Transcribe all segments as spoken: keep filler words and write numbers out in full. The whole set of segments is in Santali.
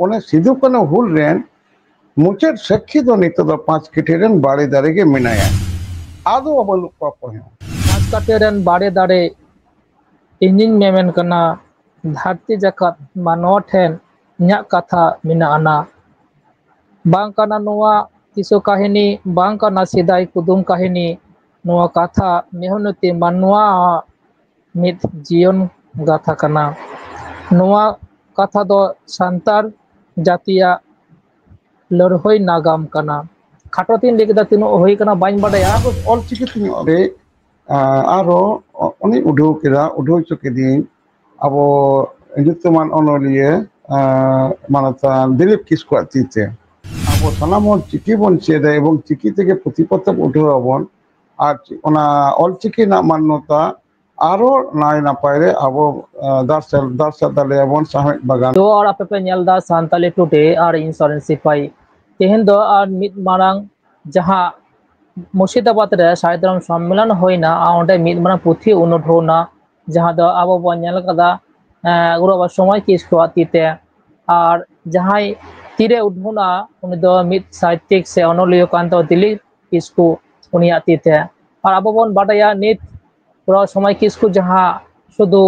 ᱚᱱᱮ ᱥᱤᱫᱩ ᱠᱟᱹᱱᱦᱩ ᱦᱩᱞ ᱨᱮᱱ ᱢᱩᱪᱟᱹᱫ ᱥᱟᱹᱠᱷᱤ ᱫᱚ ᱱᱤᱛᱚᱜ ᱫᱚ ᱯᱟᱸᱪ ᱠᱟᱹᱴᱷᱤ ᱨᱮᱱ ᱵᱟᱲᱮ ᱫᱟᱨᱮ ᱜᱮ ᱢᱮᱱᱟᱭᱟ᱾ ᱟᱫᱚ ᱵᱟᱹᱱᱩᱜ ᱠᱚᱣᱟ ᱚᱠᱚᱭ ᱦᱚᱸ᱾ ᱯᱟᱸᱪ ᱠᱟᱹᱴᱷᱤ ᱨᱮᱱ ᱵᱟᱲᱮ ᱫᱟᱨᱮ ᱤᱧᱤᱧ ᱢᱮᱢᱮᱱ ᱠᱟᱱᱟ, ᱫᱷᱟᱹᱨᱛᱤ ᱡᱟᱠᱟᱛ ᱢᱟᱱᱣᱟ ᱴᱷᱮᱱ ᱤᱧᱟᱹᱜ ᱠᱟᱛᱷᱟ ᱢᱮᱱᱟᱜ ᱟᱱᱟ᱾ ᱵᱟᱝ ᱠᱟᱱᱟ ᱱᱚᱣᱟ ᱠᱤᱥᱟᱹ ᱠᱟᱹᱦᱱᱤ, ᱵᱟᱝ ᱠᱟᱱᱟ ᱥᱮᱫᱟᱭ ᱠᱩᱫᱩᱢ ᱠᱟᱹᱦᱱᱤ᱾ ᱱᱚᱣᱟ ᱠᱟᱛᱷᱟ ᱢᱮᱦᱱᱚᱛᱤ ᱢᱟᱱᱣᱟ ᱟᱜ ᱢᱤᱫ ᱡᱤᱭᱚᱱ ᱜᱟᱛᱷᱟ ᱠᱟᱱᱟ᱾ ᱱᱚᱣᱟ ᱠᱟᱛᱷᱟ ᱫᱚ ᱥᱟᱱᱛᱟᱲ ᱡᱟᱹᱛᱤᱭᱟᱜ ᱞᱟᱹᱲᱦᱟᱹᱭ ᱱᱟᱜᱟᱢ ᱠᱟᱱᱟ᱾ ᱠᱷᱟᱴᱚ ᱛᱤᱧ ᱞᱟᱹᱭ ᱠᱮᱫᱟ, ᱛᱤᱱᱟᱹᱜ ᱦᱩᱭ ᱠᱟᱱᱟ ᱵᱟᱹᱧ ᱵᱟᱰᱟᱭᱟ᱾ ᱚᱞ ᱪᱤᱠᱤ ᱛᱮᱧ ᱚᱞ ᱨᱮ, ᱟᱨᱚ ᱩᱱᱤᱧ ᱩᱰᱷᱟᱹᱣ ᱠᱮᱫᱟ, ᱩᱰᱷᱟᱹᱣ ᱦᱚᱪᱚ ᱠᱤᱫᱤᱧ ᱟᱵᱚ ᱧᱩᱛᱩᱢᱟᱱ ᱚᱱᱚᱞᱤᱭᱟᱹ, ᱟᱸ, ᱢᱟᱱᱚᱛᱟᱱ ᱫᱤᱞᱤᱯ ᱠᱤᱥᱠᱩᱣᱟᱜ ᱛᱤ ᱛᱮ᱾ ᱟᱵᱚ ᱥᱟᱱᱟᱢ ᱦᱚᱲ ᱪᱤᱠᱤ ᱵᱚᱱ ᱪᱮᱫᱟ ᱮᱵᱚᱝ ᱪᱤᱠᱤ ᱛᱮᱜᱮ ᱯᱩᱛᱷᱤ ᱯᱚᱛᱚᱵ ᱩᱰᱷᱟᱹᱣ ᱟᱵᱚᱱ᱾ ᱟᱨ ᱚᱱᱟ ᱚᱞᱪᱤᱠᱤ ᱨᱮᱱᱟᱜ ᱢᱟᱱᱱᱚᱛᱟ ᱟᱨᱚ ᱱᱟᱭ ᱱᱟᱯᱟᱭ ᱨᱮ ᱟᱵᱚ, ᱟᱸ, ᱫᱟᱨᱥᱟᱞ, ᱫᱟᱨᱥᱟᱞ ᱫᱟᱲᱮᱭᱟᱵᱚᱱ ᱥᱟᱶᱦᱮᱫ ᱵᱟᱜᱟᱱ᱾ ᱛᱚ, ᱟᱨ ᱟᱯᱮ ᱯᱮ ᱧᱮᱞ ᱮᱫᱟ ᱥᱟᱱᱛᱟᱞᱤ ᱴᱩᱰᱮ ᱟᱨ ᱤᱧ ᱥᱚᱨᱮᱱ ᱥᱤᱯᱟᱹᱦᱤ᱾ ᱛᱮᱦᱮᱧ ᱫᱚ ᱟᱨ ᱢᱤᱫ ᱢᱟᱨᱟᱝ ᱡᱟᱦᱟᱸ ᱢᱩᱨᱥᱤᱫᱟᱵᱟᱫᱽ ᱨᱮ ᱥᱟᱦᱮᱫ ᱫᱷᱚᱨᱚᱢ ᱥᱚᱢᱢᱮᱞᱚᱱ ᱦᱩᱭᱱᱟ, ᱟᱨ ᱚᱸᱰᱮ ᱢᱤᱫ ᱢᱟᱨᱟᱝ ᱯᱩᱛᱷᱤ ᱩᱱᱩᱰᱷᱟᱹᱣ ᱮᱱᱟ, ᱡᱟᱦᱟᱸ ᱫᱚ ᱟᱵᱚ ᱵᱚᱱ ᱧᱮᱞ ᱠᱟᱫᱟ, ᱮᱸ, ᱜᱩᱨᱩ ᱵᱟᱵᱟ ᱥᱚᱢᱟᱡᱽ ᱠᱤᱥᱠᱩᱣᱟᱜ ᱛᱤ ᱛᱮ᱾ ᱟᱨ ᱡᱟᱦᱟᱸᱭ ᱛᱤᱨᱮ ᱩᱰᱷᱟᱹᱣᱱᱟ, ᱩᱱᱤ ᱫᱚ ᱢᱤᱫ ᱥᱟᱦᱤᱛᱭᱤᱠ ᱥᱮ ᱚᱱᱚᱞᱤᱭᱟᱹ ᱠᱟᱱ ᱛᱟᱵᱚᱱᱟ, ᱫᱤᱞᱤᱯ ᱠᱤᱥᱠᱩ, ᱩᱱᱤᱭᱟᱜ ᱛᱤ ᱛᱮ᱾ ᱟᱨ ᱟᱵᱚ ᱵᱚᱱ ᱵᱟᱰᱟᱭᱟ, ᱱᱤᱛ ᱜᱩᱨᱩ ᱵᱟᱵᱟ ᱥᱚᱢᱟᱡᱽ ᱠᱤᱥᱠᱩ ᱡᱟᱦᱟᱸ ᱥᱩᱫᱷᱩ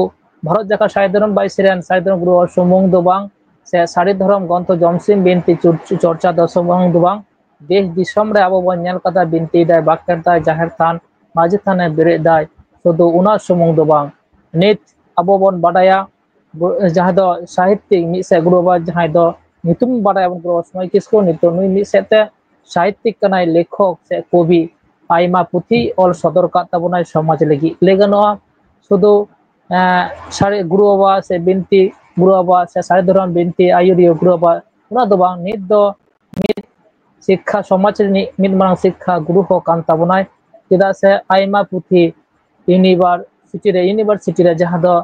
ᱵᱷᱟᱨᱚᱛ ᱡᱟᱠᱟᱛ ᱥᱟᱦᱤᱫ ᱫᱷᱚᱨᱚᱢ ᱵᱟᱭᱥᱤ ᱨᱮᱱ ᱥᱟᱦᱤᱫ ᱫᱷᱚᱨᱚᱢ ᱜᱩᱨᱩ ᱵᱟᱵᱟ ᱥᱩᱢᱩᱝ ᱫᱚ ᱵᱟᱝ, ᱥᱮ ᱥᱟᱹᱨᱤ ᱫᱷᱚᱨᱚᱢ ᱜᱨᱚᱱᱛᱷᱚ ᱡᱚᱢᱥᱤᱢ ᱵᱤᱱᱛᱤ ᱪᱩᱨ-, ᱪᱚᱨᱪᱟ ᱫᱚ ᱥᱩᱢᱩᱝ ᱫᱚ ᱵᱟᱝ, ᱫᱮᱥ ᱫᱤᱥᱚᱢ ᱨᱮ ᱟᱵᱚ ᱵᱚᱱ ᱧᱮᱞ ᱠᱟᱫᱟ, ᱵᱤᱱᱛᱤᱭᱮᱫᱟᱭ, ᱵᱟᱠᱷᱮᱲ ᱫᱟᱭ, ᱡᱟᱦᱮᱨ ᱛᱷᱟᱱ, ᱢᱟᱹᱡᱷᱤ ᱛᱷᱟᱱᱮ ᱵᱮᱨᱮᱫ ᱫᱟᱭ᱾ ᱥᱩᱫᱷᱩ ᱚᱱᱟ ᱥᱩᱢᱩᱝ ᱫᱚ ᱵᱟᱝ, ᱱᱤᱛ ᱟᱵᱚ ᱵᱚᱱ ᱵᱟᱰᱟᱭᱟ, ᱜᱩ-, ᱡᱟᱦᱟᱸ ᱫᱚ ᱥᱟᱦᱤᱛᱭᱤᱠ ᱢᱤᱫ ᱥᱮᱫ ᱜᱩᱨᱩ ᱵᱟᱵᱟ, ᱡᱟᱦᱟᱸᱭ ᱫᱚ ᱧᱩᱛᱩᱢ ᱵᱟᱰᱟᱭᱟᱵᱚᱱ ᱜᱩᱨᱩ ᱵᱟᱵᱟ ᱥᱚᱢᱟᱭ ᱠᱤᱥᱠᱩ, ᱱᱤᱛᱚᱜ ᱱᱩᱭ ᱢᱤᱫ ᱥᱮᱫ ᱛᱮ ᱥᱟᱦᱤᱛᱭᱤᱠ ᱠᱟᱱᱟᱭ, ᱞᱮᱠᱷᱚᱠ ᱥᱮ ᱠᱚᱵᱤ, ᱟᱭᱢᱟ ᱯᱩᱛᱷᱤ ᱚᱞ ᱥᱚᱫᱚᱨ ᱠᱟᱫ ᱛᱟᱵᱚᱱᱟᱭ ᱥᱚᱢᱟᱡᱽ ᱞᱟᱹᱜᱤᱫ᱾ ᱞᱟᱹᱭ ᱜᱟᱱᱚᱜᱼᱟ, ᱥᱩᱫᱷᱩ, ᱮᱸ, ᱥᱟᱹᱨᱤ ᱜᱩᱨᱩ ᱵᱟᱵᱟ ᱥᱮ ᱵᱤᱱᱛᱤ, ᱜᱩᱨᱩ ᱵᱟᱵᱟ ᱥᱮ ᱥᱟᱹᱨᱤ ᱫᱷᱚᱨᱚᱢ ᱵᱤᱱᱛᱤ ᱟᱹᱭᱩᱨᱤᱭᱟᱹ ᱜᱩᱨᱩ ᱵᱟᱵᱟ, ᱚᱱᱟ ᱫᱚ ᱵᱟᱝ, ᱱᱤᱛ ᱫᱚ ᱢᱤᱫ ᱥᱤᱠᱠᱷᱟ ᱥᱚᱢᱟᱡᱽ ᱨᱤᱱᱤᱡ ᱢᱤᱫ ᱢᱟᱨᱟᱝ ᱥᱤᱠᱠᱷᱟ ᱜᱩᱨᱩ ᱦᱚᱸ ᱠᱟᱱ ᱛᱟᱵᱚᱱᱟᱭ᱾ ᱪᱮᱫᱟᱜ ᱥᱮ ᱟᱭᱢᱟ ᱯᱩᱛᱷᱤ ᱤᱭᱩᱱᱤᱵᱷᱟᱨᱥᱤᱴᱤ ᱨᱮ, ᱤᱭᱩᱱᱤᱵᱷᱟᱨᱥᱤᱴᱤ ᱨᱮ ᱡᱟᱦᱟᱸ ᱫᱚ,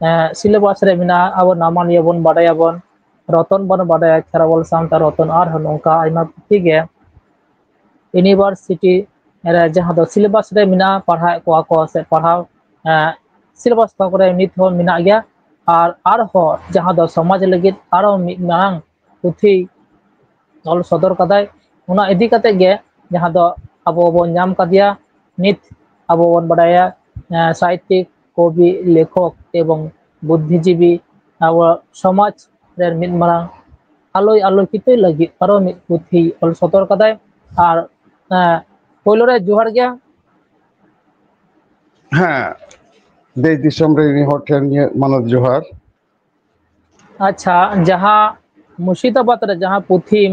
ᱮᱸ, ᱥᱤᱞᱮᱵᱟᱥ ᱨᱮ ᱢᱮᱱᱟᱜᱼᱟ, ᱟᱵᱚ ᱱᱟᱢᱟᱞᱤᱭᱟᱹ ᱵᱚᱱ ᱵᱟᱰᱟᱭᱟᱵᱚᱱ, ᱨᱚᱛᱚᱱ ᱵᱚᱱ ᱵᱟᱰᱟᱭᱟ, ᱠᱷᱮᱨᱣᱟᱞ ᱥᱟᱶᱛᱟ ᱨᱚᱛᱚᱱ, ᱟᱨᱦᱚᱸ ᱱᱚᱝᱠᱟ ᱟᱭᱢᱟ ᱯᱩᱛᱷᱤ ᱜᱮ ᱤᱭᱩᱱᱤᱵᱷᱟᱨᱥᱤᱴᱤ ᱨᱮ ᱡᱟᱦᱟᱸ ᱫᱚ ᱥᱤᱞᱮᱵᱟᱥ ᱨᱮ ᱢᱮᱱᱟᱜᱼᱟ, ᱯᱟᱲᱦᱟᱣᱮᱫ ᱠᱚᱣᱟ ᱠᱚ ᱥᱮ ᱯᱟᱲᱦᱟᱣ, ᱮᱸ, ᱥᱤᱞᱮᱵᱟᱥ ᱠᱚ ᱠᱚᱨᱮ ᱱᱤᱛ ᱦᱚᱸ ᱢᱮᱱᱟᱜ ᱜᱮᱭᱟ᱾ ᱟᱨ ᱟᱨᱦᱚᱸ ᱡᱟᱦᱟᱸ ᱫᱚ ᱥᱚᱢᱟᱡᱽ ᱞᱟᱹᱜᱤᱫ ᱟᱨᱦᱚᱸ ᱢᱤᱫ ᱢᱟᱨᱟᱝ ᱯᱩᱛᱷᱤ ᱚᱞ ᱥᱚᱫᱚᱨ ᱠᱟᱫᱟᱭ᱾ ᱚᱱᱟ ᱤᱫᱤ ᱠᱟᱛᱮ ᱜᱮ ᱡᱟᱦᱟᱸ ᱫᱚ ᱟᱵᱚ ᱵᱚᱱ ᱧᱟᱢ ᱠᱟᱫᱮᱭᱟ ᱱᱤᱛ, ᱟᱵᱚ ᱵᱚᱱ ᱵᱟᱰᱟᱭᱟ, ᱮᱸ, ᱥᱟᱦᱤᱛᱭᱤᱠ, ᱠᱚᱵᱤ, ᱞᱮᱠᱷᱚᱠ ᱮᱵᱚᱝ ᱵᱩᱫᱽᱫᱷᱤᱡᱤᱵᱤ, ᱟᱵᱚ ᱥᱚᱢᱟᱡᱽ ᱨᱮᱱ ᱢᱤᱫ ᱢᱟᱨᱟᱝ ᱟᱞᱚᱭ ᱟᱞᱳᱠᱤᱛᱚᱭ ᱞᱟᱹᱜᱤᱫ ᱟᱨᱚ ᱢᱤᱫ ᱯᱩᱛᱷᱤ ᱚᱞ ᱥᱚᱫᱚᱨ ᱠᱟᱫᱟᱭ᱾ ᱟᱨ, ᱮᱸ, ᱯᱳᱭᱞᱳ ᱨᱮ ᱡᱚᱦᱟᱨ ᱜᱮ᱾ ᱦᱮᱸ, ᱫᱮᱥ ᱫᱤᱥᱚᱢ ᱨᱮ ᱦᱚᱲ ᱴᱷᱮᱱ ᱤᱧᱟᱹᱜ ᱢᱟᱱᱚᱛ ᱡᱚᱦᱟᱨ᱾ ᱟᱪᱪᱷᱟ, ᱡᱟᱦᱟᱸ ᱢᱩᱨᱥᱤᱫᱟᱵᱟᱫᱽ ᱨᱮ ᱡᱟᱦᱟᱸ ᱯᱩᱛᱷᱤ,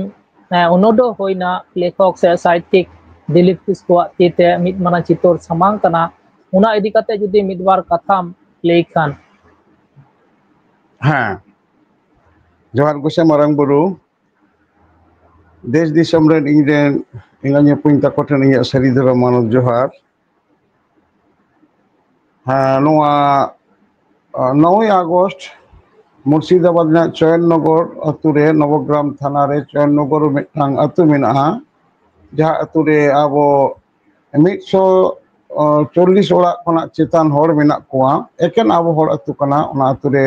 ᱮᱸ, ᱩᱱᱩᱰᱷᱟᱹᱣ ᱦᱩᱭᱱᱟ, ᱞᱮᱠᱷᱚᱠ ᱥᱮ ᱥᱟᱦᱤᱛᱭᱤᱠ ᱫᱤᱞᱤᱯ ᱠᱤᱥᱠᱩᱣᱟᱜ ᱛᱤ ᱛᱮ ᱢᱤᱫ ᱢᱟᱨᱟᱝ ᱪᱤᱛᱟᱹᱨ ᱥᱟᱢᱟᱝ ᱠᱟᱱᱟ, ᱚᱱᱟ ᱤᱫᱤ ᱠᱟᱛᱮ ᱡᱩᱫᱤ ᱢᱤᱫ ᱵᱟᱨ ᱠᱟᱛᱷᱟᱢ ᱞᱟᱹᱭ ᱠᱷᱟᱱ᱾ ᱦᱮᱸ, ᱡᱚᱦᱟᱨ ᱜᱚᱸᱥᱟᱭ ᱢᱟᱨᱟᱝ ᱵᱩᱨᱩ, ᱫᱮᱥ ᱫᱤᱥᱚᱢ ᱨᱮᱱ ᱤᱧ ᱨᱮᱱ ᱮᱸᱜᱟ ᱧᱩᱯᱩᱧ ᱛᱟᱠᱚ ᱴᱷᱮᱱ ᱤᱧᱟᱹᱜ ᱥᱟᱹᱨᱤ ᱫᱷᱚᱨᱚᱢ ᱢᱟᱱᱚᱛ ᱡᱚᱦᱟᱨ᱾ ᱦᱮᱸ, ᱱᱚᱣᱟ, ᱟ, ᱱᱚᱭ ᱟᱜᱚᱥᱴ ᱢᱩᱨᱥᱤᱫᱟᱵᱟᱫᱽ ᱨᱮᱱᱟᱜ ᱪᱚᱭᱚᱱᱱᱚᱜᱚᱨ ᱟᱹᱛᱩ ᱨᱮ, ᱱᱚᱵᱚᱜᱨᱟᱢ ᱛᱷᱟᱱᱟ ᱨᱮ ᱪᱚᱭᱚᱱᱱᱚᱜᱚᱨ ᱨᱮ ᱢᱤᱫᱴᱟᱝ ᱟᱹᱛᱩ ᱢᱮᱱᱟᱜᱼᱟ, ᱡᱟᱦᱟᱸ ᱟᱹᱛᱩ ᱨᱮ ᱟᱵᱚ ᱢᱤᱫᱥᱚ ᱪᱚᱞᱞᱤᱥ ᱚᱲᱟᱜ ᱠᱷᱚᱱᱟᱜ ᱪᱮᱛᱟᱱ ᱦᱚᱲ ᱢᱮᱱᱟᱜ ᱠᱚᱣᱟ, ᱮᱠᱮᱱ ᱟᱵᱚ ᱦᱚᱲ ᱟᱹᱛᱩ ᱠᱟᱱᱟ᱾ ᱚᱱᱟ ᱟᱹᱛᱩ ᱨᱮ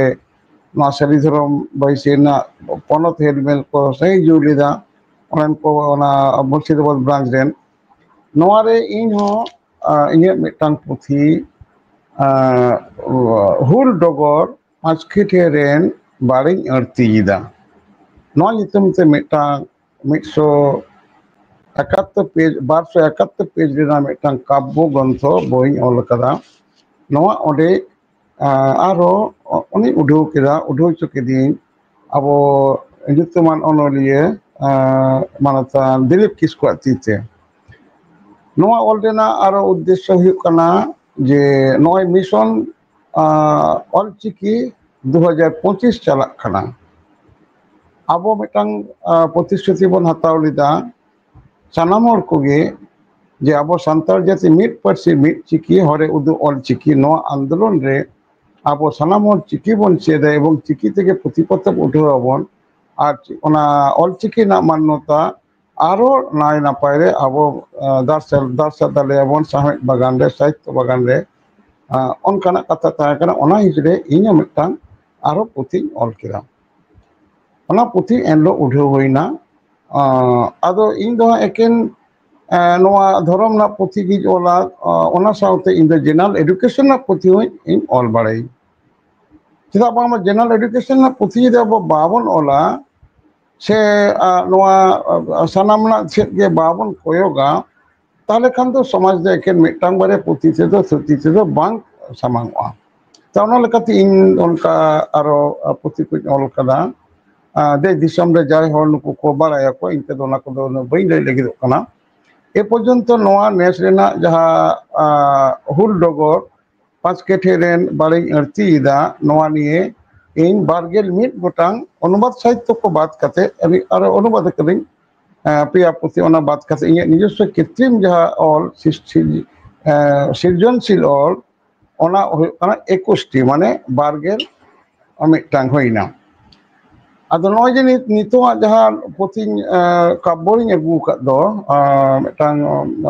ᱱᱚᱣᱟ ᱥᱟᱹᱨᱤ ᱫᱷᱚᱨᱚᱢ ᱵᱟᱹᱭᱥᱤ ᱨᱮᱱᱟᱜ ᱯᱚᱱᱚᱛ ᱦᱮᱞᱢᱮᱞ ᱠᱚ ᱥᱟᱹᱦᱤ ᱡᱩ ᱞᱮᱫᱟ, ᱚᱱᱟ ᱠᱚ, ᱚᱱᱟ ᱢᱩᱨᱥᱤᱫᱟᱵᱟᱫᱽ ᱵᱨᱟᱧᱪ ᱨᱮᱱ᱾ ᱱᱚᱣᱟ ᱨᱮ ᱤᱧ ᱦᱚᱸ, ᱟ, ᱤᱧᱟᱹᱜ ᱢᱤᱫᱴᱟᱝ ᱯᱩᱛᱷᱤ, ᱟ, ᱦᱩᱞ ᱰᱚᱜᱚᱨ ᱯᱟᱸᱪ ᱠᱷᱤᱴᱭᱟᱹ ᱨᱮᱱ ᱵᱟᱲᱮᱧ ᱟᱹᱲᱛᱤᱭᱮᱫᱟ᱾ ᱱᱚᱣᱟ ᱧᱩᱛᱩᱢ ᱛᱮ ᱢᱤᱫᱴᱟᱝ ᱢᱤᱫᱥᱚ ᱮᱠᱟᱛᱛᱳᱨ ᱯᱮᱡᱽ, ᱵᱟᱨᱥᱚ ᱮᱠᱟᱛᱛᱳᱨ ᱯᱮᱡᱽ ᱨᱮᱱᱟᱜ ᱢᱤᱫᱴᱟᱝ ᱠᱟᱵᱽᱵᱚ ᱜᱨᱚᱱᱛᱷᱚ ᱵᱳᱭᱤᱧ ᱚᱞ ᱟᱠᱟᱫᱟ᱾ ᱱᱚᱣᱟ ᱚᱸᱰᱮ, ᱟ, ᱟᱨᱦᱚᱸ ᱩᱱᱤᱧ ᱩᱰᱷᱟᱹᱣ ᱠᱮᱫᱟ, ᱩᱰᱷᱟᱹᱣ ᱦᱚᱪᱚ ᱠᱤᱫᱤᱧ ᱟᱵᱚ ᱧᱩᱛᱩᱢᱟᱱ ᱚᱱᱚᱞᱤᱭᱟᱹ, ᱟ, ᱢᱟᱱᱚᱛᱟᱱ ᱫᱤᱞᱤᱯ ᱠᱤᱥᱠᱩᱣᱟᱜ ᱛᱤ ᱛᱮ᱾ ᱱᱚᱣᱟ ᱚᱞ ᱨᱮᱱᱟᱜ ᱟᱨᱚ ᱩᱫᱽᱫᱮᱥᱥᱚ ᱦᱩᱭᱩᱜ ᱠᱟᱱᱟ ᱡᱮ ᱱᱚᱜᱼᱚᱭ ᱢᱤᱥᱚᱱ, ᱟ, ᱚᱞᱪᱤᱠᱤ ᱫᱩ ᱦᱟᱡᱟᱨ ᱯᱚᱸᱪᱤᱥ ᱪᱟᱞᱟᱜ ᱠᱟᱱᱟ᱾ ᱟᱵᱚ ᱢᱤᱫᱴᱟᱝ, ᱟ, ᱯᱨᱚᱛᱤᱥᱨᱩᱛᱤ ᱵᱚᱱ ᱦᱟᱛᱟᱣ ᱞᱮᱫᱟ ᱥᱟᱱᱟᱢ ᱦᱚᱲ ᱠᱚᱜᱮ, ᱡᱮ ᱟᱵᱚ ᱥᱟᱱᱛᱟᱲ ᱡᱟᱹᱛᱤ ᱢᱤᱫ ᱯᱟᱹᱨᱥᱤ ᱢᱤᱫ ᱪᱤᱠᱤ ᱦᱚᱨᱮ ᱩᱫᱩᱜ ᱚᱞ ᱪᱤᱠᱤ, ᱱᱚᱣᱟ ᱟᱱᱫᱳᱞᱚᱱ ᱨᱮ ᱟᱵᱚ ᱥᱟᱱᱟᱢ ᱦᱚᱲ ᱪᱤᱠᱤ ᱵᱚᱱ ᱪᱮᱫᱟ ᱮᱵᱚᱝ ᱪᱤᱠᱤ ᱛᱮᱜᱮ ᱯᱩᱛᱷᱤ ᱯᱚᱛᱚᱵ ᱩᱴᱷᱟᱹᱣ ᱟᱵᱚᱱ᱾ ᱟᱨ ᱚᱱᱟ ᱚᱞ ᱪᱤᱠᱤ ᱨᱮᱱᱟᱜ ᱢᱟᱱᱱᱚᱛᱟ ᱟᱨᱚ ᱱᱟᱭ ᱱᱟᱯᱟᱭ ᱨᱮ ᱟᱵᱚ, ᱟ, ᱫᱟᱨᱥᱟ-, ᱫᱟᱨᱥᱟ ᱫᱟᱲᱮᱭᱟᱵᱚᱱ ᱥᱟᱶᱦᱮᱫ ᱵᱟᱜᱟᱱ ᱨᱮ, ᱥᱟᱦᱤᱛᱛᱚ ᱵᱟᱜᱟᱱ ᱨᱮ, ᱟ, ᱚᱱᱠᱟᱱᱟᱜ ᱠᱟᱛᱷᱟ ᱛᱟᱦᱮᱸ ᱠᱟᱱᱟ᱾ ᱚᱱᱟ ᱦᱤᱡᱲᱮ ᱤᱧ ᱦᱚᱸ ᱢᱤᱫᱴᱟᱝ ᱟᱨᱚ ᱯᱩᱛᱷᱤᱧ ᱚᱞ ᱠᱮᱫᱟ᱾ ᱚᱱᱟ ᱯᱩᱛᱷᱤ ᱮᱱᱦᱤᱞᱳᱜ ᱩᱰᱷᱟᱹᱣ ᱦᱩᱭᱱᱟ᱾ ᱟᱸ, ᱟᱫᱚ ᱤᱧ ᱫᱚ ᱦᱟᱸᱜ ᱮᱠᱮᱱ, ᱟᱸ, ᱱᱚᱣᱟ ᱫᱷᱚᱨᱚᱢ ᱨᱮᱱᱟᱜ ᱯᱩᱛᱷᱤ ᱜᱤᱧ ᱚᱞᱟ, ᱟᱸ, ᱚᱱᱟ ᱥᱟᱶᱛᱮ ᱤᱧ ᱫᱚ general education ᱨᱮᱱᱟᱜ ᱯᱩᱛᱷᱤ ᱦᱚᱸᱧ ᱤᱧ ᱚᱞ ᱵᱟᱲᱟᱭᱟᱹᱧ᱾ ᱪᱮᱫᱟᱜ ᱵᱟᱝᱢᱟ general education ᱨᱮᱱᱟᱜ ᱯᱩᱛᱷᱤ ᱡᱩᱫᱤ ᱟᱵᱚ ᱵᱟᱵᱚᱱ ᱚᱞᱟ, ᱥᱮ, ᱟᱸ, ᱱᱚᱣᱟ, ᱟᱸ, ᱥᱟᱱᱟᱢ ᱨᱮᱱᱟᱜ ᱥᱮᱫ ᱜᱮ ᱵᱟᱵᱚᱱ ᱠᱚᱭᱚᱜᱟ, ᱛᱟᱦᱚᱞᱮ ᱠᱷᱟᱱ ᱫᱚ ᱥᱚᱢᱟᱡᱽ ᱫᱚ ᱮᱠᱮᱱ ᱢᱤᱫᱴᱟᱝ ᱵᱟᱨᱭᱟ ᱯᱩᱛᱷᱤ ᱛᱮᱫᱚ ᱛᱷᱩᱛᱤ ᱛᱮᱫᱚ ᱵᱟᱝ ᱥᱟᱢᱟᱝᱚᱜᱼᱟ᱾ ᱛᱚ, ᱚᱱᱟ ᱞᱮᱠᱟᱛᱮ ᱤᱧ ᱚᱱᱠᱟ ᱟᱨᱚ ᱯᱩᱛᱷᱤ ᱠᱚᱧ ᱚᱞ ᱠᱟᱫᱟ᱾ ᱟᱸ, ᱫᱮᱥ ᱫᱤᱥᱚᱢ ᱨᱮ ᱡᱟᱭ ᱦᱚᱲ ᱱᱩᱠᱩ ᱠᱚ ᱵᱟᱲᱟᱭᱟᱠᱚ, ᱤᱧ ᱛᱮᱫᱚ ᱚᱱᱟ ᱠᱚᱫᱚ ᱩᱱᱟᱹᱜ ᱵᱟᱹᱧ ᱞᱟᱹᱭ ᱞᱟᱹᱜᱤᱫᱚᱜ ᱠᱟᱱᱟ᱾ ᱮ ᱯᱚᱨᱡᱚᱱᱛᱚ ᱱᱚᱣᱟ ᱱᱮᱥ ᱨᱮᱱᱟᱜ ᱡᱟᱦᱟᱸ, ᱟᱸ, ᱦᱩᱞ ᱰᱚᱜᱚᱨ ᱯᱟᱸᱪ ᱠᱮᱴᱷᱮ ᱨᱮᱱ ᱵᱟᱲᱮᱧ ᱟᱹᱲᱛᱤᱭᱮᱫᱟ, ᱱᱚᱣᱟ ᱱᱤᱭᱮ ᱤᱧ ᱵᱟᱨᱜᱮᱞ ᱢᱤᱫ ᱜᱚᱴᱟᱝ ᱚᱱᱩᱵᱟᱫ ᱥᱟᱦᱤᱛᱛᱚ ᱠᱚ ᱵᱟᱫ ᱠᱟᱛᱮ, ᱟᱨᱚ ᱚᱱᱩᱵᱟᱫ ᱠᱟᱹᱫᱟᱹᱧ, ᱟᱸ, ᱯᱮᱭᱟ ᱯᱩᱛᱷᱤ, ᱚᱱᱟ ᱵᱟᱫ ᱠᱟᱛᱮ ᱤᱧᱟᱹᱜ ᱱᱤᱡᱚᱥᱥᱚ ᱠᱨᱤᱛᱨᱤᱢ ᱡᱟᱦᱟᱸ ᱚᱞ, ᱥᱤᱥ-, ᱥᱤᱨ-, ᱮᱸ, ᱥᱤᱨᱡᱚᱱᱥᱤᱞ ᱚᱞ, ᱚᱱᱟ ᱦᱩᱭᱩᱜ ᱠᱟᱱᱟ ᱮᱠᱩᱥᱴᱤ, ᱢᱟᱱᱮ ᱵᱟᱨᱜᱮᱞ ᱢᱤᱫᱴᱟᱝ ᱦᱩᱭᱱᱟ᱾ ᱟᱫᱚ ᱱᱚᱜᱼᱚᱭ ᱡᱮ ᱱᱤᱛ-, ᱱᱤᱛᱚᱜᱟᱜ ᱡᱟᱦᱟᱸ ᱯᱩᱛᱷᱤᱧ, ᱮᱸ, ᱠᱟᱵᱭᱚᱧ ᱟᱹᱜᱩ ᱟᱠᱟᱫ ᱫᱚ, ᱮᱸ, ᱢᱤᱫᱴᱟᱝ,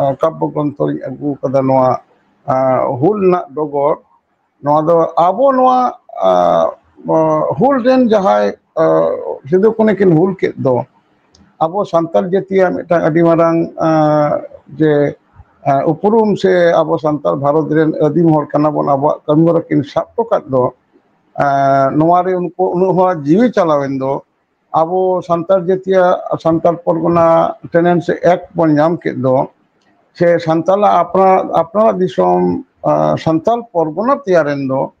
ᱮᱸ, ᱠᱟᱵᱭᱚ ᱜᱨᱚᱱᱛᱷᱚᱧ ᱟᱹᱜᱩ ᱟᱠᱟᱫᱟ, ᱱᱚᱣᱟ, ᱮᱸ, ᱦᱩᱞ ᱨᱮᱱᱟᱜ ᱰᱚᱜᱚᱨ, ᱱᱚᱣᱟ ᱫᱚ ᱟᱵᱚ ᱱᱚᱣᱟ, ᱟᱸ, ᱟᱸ, ᱦᱩᱞ ᱨᱮᱱ ᱡᱟᱦᱟᱸᱭ, ᱟᱸ, ᱥᱤᱫᱩ ᱠᱟᱹᱱᱦᱩ ᱠᱤᱱ ᱦᱩᱞ ᱠᱮᱫ ᱫᱚ, ᱟᱵᱚ ᱥᱟᱱᱛᱟᱲ ᱡᱟᱹᱛᱤᱭᱟᱜ ᱢᱤᱫᱴᱟᱝ ᱟᱹᱰᱤ ᱢᱟᱨᱟᱝ, ᱟᱸ, ᱡᱮ, ᱟᱸ, ᱩᱯᱨᱩᱢ ᱥᱮ ᱟᱵᱚ ᱥᱟᱱᱛᱟᱲ ᱵᱷᱟᱨᱚᱛ ᱨᱮᱱ ᱟᱹᱫᱤᱢ ᱦᱚᱲ ᱠᱟᱱᱟ ᱵᱚᱱ, ᱟᱵᱚᱣᱟᱜ ᱠᱟᱹᱢᱤ ᱦᱚᱨᱟ ᱠᱤᱱ ᱥᱟᱵ ᱦᱚᱴᱚ ᱠᱟᱫ ᱫᱚ, ᱟᱸ, ᱱᱚᱣᱟ ᱨᱮ ᱩᱱᱠᱩ ᱩᱱᱟᱹᱜ ᱦᱚᱲᱟᱜ ᱡᱤᱣᱤ ᱪᱟᱞᱟᱣᱮᱱ ᱫᱚ, ᱟᱵᱚ ᱥᱟᱱᱛᱟᱲ ᱡᱟᱹᱛᱤᱭᱟᱜ ᱥᱟᱱᱛᱟᱲ ᱯᱚᱨᱜᱚᱱᱟ Tenancy Act ᱵᱚᱱ ᱧᱟᱢ ᱠᱮᱫ ᱫᱚ, ᱥᱮ ᱥᱟᱱᱛᱟᱲᱟᱜ ᱟᱯᱱᱟᱨ, ᱟᱯᱱᱟᱨᱟᱜ ᱫᱤᱥᱚᱢ, ᱟᱸ, ᱥᱟᱱᱛᱟᱲ ᱯᱚᱨᱜᱚᱱᱟ ᱛᱮᱭᱟᱨᱮᱱ ᱫᱚ,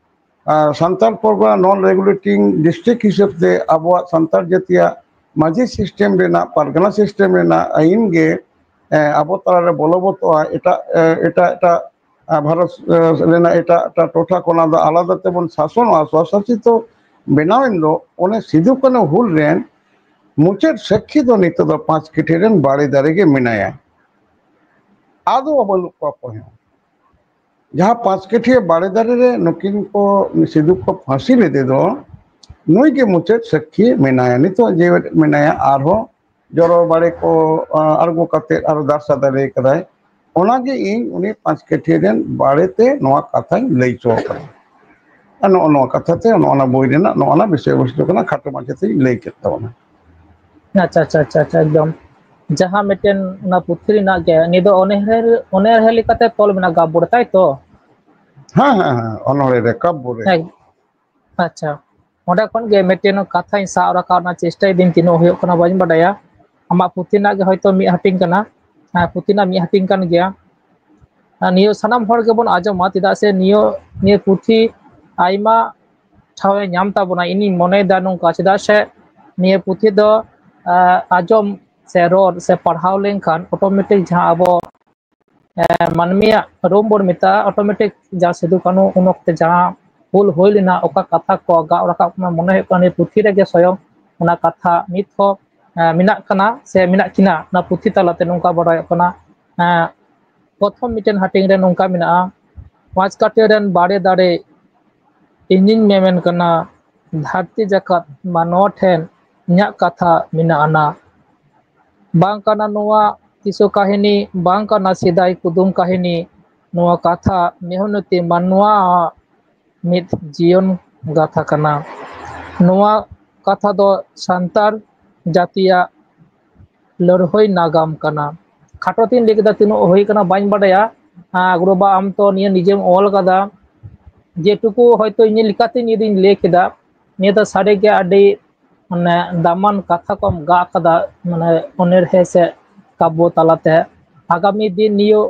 ᱟᱨ ᱥᱟᱱᱛᱟᱲ ᱯᱚᱨᱜᱚᱱᱟ non regulating district ᱦᱤᱥᱟᱹᱵ ᱛᱮ ᱟᱵᱚᱣᱟᱜ ᱥᱟᱱᱛᱟᱲ ᱡᱟᱹᱛᱤᱭᱟᱜ ᱢᱟᱹᱡᱷᱤ system ᱨᱮᱱᱟᱜ, ᱯᱟᱨᱜᱟᱱᱟ system ᱨᱮᱱᱟᱜ ᱟᱹᱭᱤᱱ ᱜᱮ, ᱮᱸ, ᱟᱵᱚ ᱛᱟᱞᱟᱨᱮ ᱵᱚᱞᱚᱵᱚᱛᱚᱜᱼᱟ᱾ ᱮᱴᱟᱜ, ᱮᱸ, ᱮᱴᱟᱜ, ᱮᱴᱟᱜ, ᱟᱸ, ᱵᱷᱟᱨᱚᱛ, ᱮᱸ, ᱨᱮᱱᱟᱜ ᱮᱴᱟᱜ, ᱮᱴᱟᱜ ᱴᱚᱴᱷᱟ ᱠᱚ ᱚᱱᱟ ᱫᱚ ᱟᱞᱟᱫᱟ ᱛᱮᱵᱚᱱ ᱥᱟᱥᱚᱱᱚᱜᱼᱟ, ᱥᱚᱥᱟᱥᱤᱛᱚ ᱵᱮᱱᱟᱣᱮᱱ ᱫᱚ, ᱚᱱᱮ ᱥᱤᱫᱩ ᱠᱟᱹᱱᱦᱩ ᱦᱩᱞ ᱨᱮᱱ ᱢᱩᱪᱟᱹᱫ ᱥᱟᱹᱠᱷᱤ ᱫᱚ ᱱᱤᱛᱚᱜ ᱫᱚ ᱯᱟᱸᱪ ᱠᱤᱴᱷᱤ ᱨᱮᱱ ᱵᱟᱲᱮ ᱫᱟᱨᱮ ᱜᱮ ᱢᱮᱱᱟᱭᱟ᱾ ᱟᱫᱚ ᱵᱟᱹᱱᱩᱜ ᱠᱚᱣᱟ ᱚᱠᱚᱭ ᱦᱚᱸ᱾ ᱡᱟᱦᱟᱸ ᱯᱟᱸᱪ ᱠᱟᱹᱴᱷᱤᱭᱟᱹ ᱵᱟᱲᱮ ᱫᱟᱨᱮ ᱨᱮ ᱱᱩᱠᱤᱱ ᱠᱚ, ᱥᱤᱫᱩ ᱠᱚ ᱯᱷᱟᱸᱥᱤ ᱞᱮᱫᱮ ᱫᱚ, ᱱᱩᱭ ᱜᱮ ᱢᱩᱪᱟᱹᱫ ᱥᱟᱹᱠᱷᱤ ᱢᱮᱱᱟᱭᱟ, ᱱᱤᱛᱚᱜ ᱡᱮᱣᱮᱫ ᱢᱮᱱᱟᱭᱟ᱾ ᱟᱨᱦᱚᱸ ᱡᱚᱨᱚ ᱵᱟᱲᱮ ᱠᱚ, ᱟᱸ, ᱟᱬᱜᱚ ᱠᱟᱛᱮ ᱟᱨᱚ ᱫᱟᱨᱥᱟ ᱫᱟᱲᱮ ᱠᱟᱫᱟᱭ᱾ ᱚᱱᱟᱜᱮ ᱤᱧ ᱩᱱᱤ ᱯᱟᱸᱪ ᱠᱟᱹᱴᱷᱤᱭᱟᱹ ᱨᱮᱱ ᱵᱟᱲᱮ ᱛᱮ ᱱᱚᱣᱟ ᱠᱟᱛᱷᱟᱧ ᱞᱟᱹᱭ ᱦᱚᱪᱚ ᱠᱟᱫᱟ᱾ ᱟᱨ ᱱᱚᱜᱼᱚ ᱱᱚᱣᱟ ᱠᱟᱛᱷᱟ ᱛᱮ ᱱᱚᱜᱼᱚ ᱱᱚᱣᱟ ᱵᱳᱭ ᱨᱮᱱᱟᱜ ᱱᱚᱜᱼᱚ ᱱᱚᱣᱟ ᱵᱤᱥᱚᱭ ᱵᱚᱥᱛᱩ ᱠᱟᱱᱟ, ᱠᱷᱟᱴᱚ ᱢᱟᱪᱷᱟ ᱛᱮᱧ ᱞᱟᱹᱭ ᱠᱮᱫ ᱛᱟᱵᱚᱱᱟ᱾ ᱟᱪᱪᱷᱟ ᱟᱪᱪᱷᱟ ᱟᱪᱪᱷᱟ ᱟᱪᱪᱷᱟ, ᱮᱠᱫᱚᱢ᱾ ᱡᱟᱦᱟᱸ ᱢᱤᱫᱴᱮᱱ ᱚᱱᱟ ᱯᱩᱛᱷᱤ ᱨᱮᱱᱟᱜ ᱜᱮ, ᱱᱤᱭᱟᱹ ᱫᱚ ᱚᱱᱚᱬᱦᱮ, ᱚᱱᱚᱬᱦᱮ ᱞᱮᱠᱟᱛᱮ ᱛᱚᱞ ᱢᱮᱱᱟᱜᱼᱟ ᱜᱟᱵᱚ ᱨᱮ, ᱛᱟᱭ ᱛᱚ? ᱦᱮᱸ ᱦᱮᱸ ᱦᱮᱸ, ᱚᱱᱚᱬᱦᱮ ᱨᱮ, ᱠᱟᱵᱽᱵᱚ ᱨᱮ᱾ ᱦᱮᱸ, ᱟᱪᱪᱷᱟ, ᱚᱸᱰᱮ ᱠᱷᱚᱱ ᱜᱮ ᱢᱤᱫᱴᱮᱱ ᱠᱟᱛᱷᱟᱧ ᱥᱟᱵ ᱨᱟᱠᱟᱵ ᱨᱮᱱᱟᱜ ᱪᱮᱥᱴᱟᱭ ᱫᱟᱹᱧ, ᱛᱤᱱᱟᱹᱜ ᱦᱩᱭᱩᱜ ᱠᱟᱱᱟ ᱵᱟᱹᱧ ᱵᱟᱰᱟᱭᱟ᱾ ᱟᱢᱟᱜ ᱯᱩᱛᱷᱤ ᱨᱮᱱᱟᱜ ᱜᱮ ᱦᱚᱭᱛᱳ ᱢᱤᱫ ᱦᱟᱹᱴᱤᱧ ᱠᱟᱱᱟ, ᱦᱮᱸ, ᱯᱩᱛᱷᱤ ᱨᱮᱱᱟᱜ ᱢᱤᱫ ᱦᱟᱹᱴᱤᱧ ᱠᱟᱱ ᱜᱮᱭᱟ᱾ ᱟᱨ ᱱᱤᱭᱟᱹ ᱥᱟᱱᱟᱢ ᱦᱚᱲ ᱜᱮᱵᱚᱱ ᱟᱸᱡᱚᱢᱟ, ᱪᱮᱫᱟᱜ ᱥᱮ ᱱᱤᱭᱟᱹ, ᱱᱤᱭᱟᱹ ᱯᱩᱛᱷᱤ ᱟᱭᱢᱟ ᱴᱷᱟᱶ ᱮ ᱧᱟᱢ ᱛᱟᱵᱚᱱᱟ, ᱤᱧᱤᱧ ᱢᱚᱱᱮᱭᱮᱫᱟ ᱱᱚᱝᱠᱟ, ᱪᱮᱫᱟᱜ ᱥᱮ ᱱᱤᱭᱟᱹ ᱯᱩᱛᱷᱤ ᱫᱚ, ᱟᱸ, ᱟᱸᱡᱚᱢ ᱥᱮ ᱨᱚᱲ ᱥᱮ ᱯᱟᱲᱦᱟᱣ ᱞᱮᱱᱠᱷᱟᱱ automatic ᱡᱟᱦᱟᱸ ᱟᱵᱚ, ᱟᱸ, ᱢᱟᱹᱱᱢᱤᱭᱟᱜ ᱨᱩᱢ ᱵᱚᱱ ᱢᱮᱛᱟᱜᱼᱟ, automatic ᱡᱟᱦᱟᱸ ᱥᱤᱫᱩ ᱠᱟᱹᱱᱦᱩ ᱩᱱ ᱚᱠᱛᱮ ᱡᱟᱦᱟᱸ ᱦᱩᱞ ᱦᱩᱭ ᱞᱮᱱᱟ, ᱚᱠᱟ ᱠᱟᱛᱷᱟ ᱠᱚ ᱜᱟᱜ ᱨᱟᱠᱟᱵ ᱠᱟᱱᱟ, ᱢᱚᱱᱮ ᱦᱩᱭᱩᱜ ᱠᱟᱱᱟ ᱱᱤᱭᱟᱹ ᱯᱩᱛᱷᱤ ᱨᱮᱜᱮ ᱥᱚᱭᱚᱝ ᱚᱱᱟ ᱠᱟᱛᱷᱟ ᱱᱤᱛ ᱦᱚᱸ, ᱟᱸ, ᱢᱮᱱᱟᱜ ᱠᱟᱱᱟ ᱥᱮ ᱢᱮᱱᱟᱜ ᱠᱤᱱᱟ, ᱚᱱᱟ ᱯᱩᱛᱷᱤ ᱛᱟᱞᱟᱛᱮ ᱱᱚᱝᱠᱟ ᱵᱟᱰᱟᱭᱚᱜ ᱠᱟᱱᱟ᱾ ᱟᱸ, ᱯᱨᱚᱛᱷᱚᱢ ᱢᱤᱫᱴᱮᱱ ᱦᱟᱹᱴᱤᱧ ᱨᱮ ᱱᱚᱝᱠᱟ ᱢᱮᱱᱟᱜᱼᱟ, ᱯᱟᱸᱪ ᱠᱟᱹᱴᱟᱹᱨ ᱨᱮᱱ ᱵᱟᱲᱮ ᱫᱟᱲᱮ ᱤᱧᱤᱧ ᱢᱮᱢᱮᱱ ᱠᱟᱱᱟ, ᱫᱷᱟᱹᱨᱛᱤ ᱡᱟᱠᱟᱛ ᱢᱟᱱᱣᱟ ᱴᱷᱮᱱ ᱤᱧᱟᱹᱜ ᱠᱟᱛᱷᱟ ᱢᱮᱱᱟᱜ ᱟᱱᱟ᱾ ᱵᱟᱝ ᱠᱟᱱᱟ ᱱᱚᱣᱟ ᱠᱤᱥᱟᱹ ᱠᱟᱹᱦᱱᱤ, ᱵᱟᱝ ᱠᱟᱱᱟ ᱥᱮᱫᱟᱭ ᱠᱩᱫᱩᱢ ᱠᱟᱹᱦᱱᱤ, ᱱᱚᱣᱟ ᱠᱟᱛᱷᱟ ᱢᱮᱦᱱᱚᱛᱤ ᱢᱟᱱᱣᱟ ᱢᱤᱫ ᱡᱤᱭᱚᱱ ᱜᱟᱛᱷᱟ ᱠᱟᱱᱟ᱾ ᱱᱚᱣᱟ ᱠᱟᱛᱷᱟ ᱫᱚ ᱥᱟᱱᱛᱟᱲ ᱡᱟᱹᱛᱤᱭᱟᱜ ᱞᱟᱹᱲᱦᱟᱹᱭ ᱱᱟᱜᱟᱢ ᱠᱟᱱᱟ᱾ ᱠᱷᱟᱴᱚ ᱛᱤᱧ ᱞᱟᱹᱭ ᱠᱮᱫᱟ, ᱛᱤᱱᱟᱹᱜ ᱦᱩᱭ ᱠᱟᱱᱟ ᱵᱟᱹᱧ ᱵᱟᱰᱟᱭᱟ᱾ ᱦᱮᱸ, ᱜᱩᱨᱩ ᱵᱟᱵᱟ, ᱟᱢ ᱛᱚ ᱱᱤᱭᱟᱹ ᱱᱤᱡᱮᱢ ᱚᱞ ᱠᱟᱫᱟ, ᱡᱮᱴᱩᱠᱩ ᱦᱚᱭᱛᱳ ᱤᱧ ᱞᱮᱠᱟᱛᱮ ᱱᱤᱭᱟᱹ ᱫᱚᱧ ᱞᱟᱹᱭ ᱠᱮᱫᱟ, ᱱᱤᱭᱟᱹ ᱫᱚ ᱥᱟᱹᱨᱤᱜᱮ ᱟᱹᱰᱤ, ᱢᱟᱱᱮ, ᱫᱟᱢᱟᱱ ᱠᱟᱛᱷᱟ ᱠᱚᱢ ᱜᱟᱜ ᱠᱟᱫᱟ, ᱢᱟᱱᱮ, ᱚᱱᱚᱬᱦᱮ ᱥᱮ ᱠᱟᱵᱽᱵᱚ ᱛᱟᱞᱟᱛᱮ᱾ ᱟᱜᱟᱢᱤ ᱫᱤᱱ ᱱᱤᱭᱟᱹ,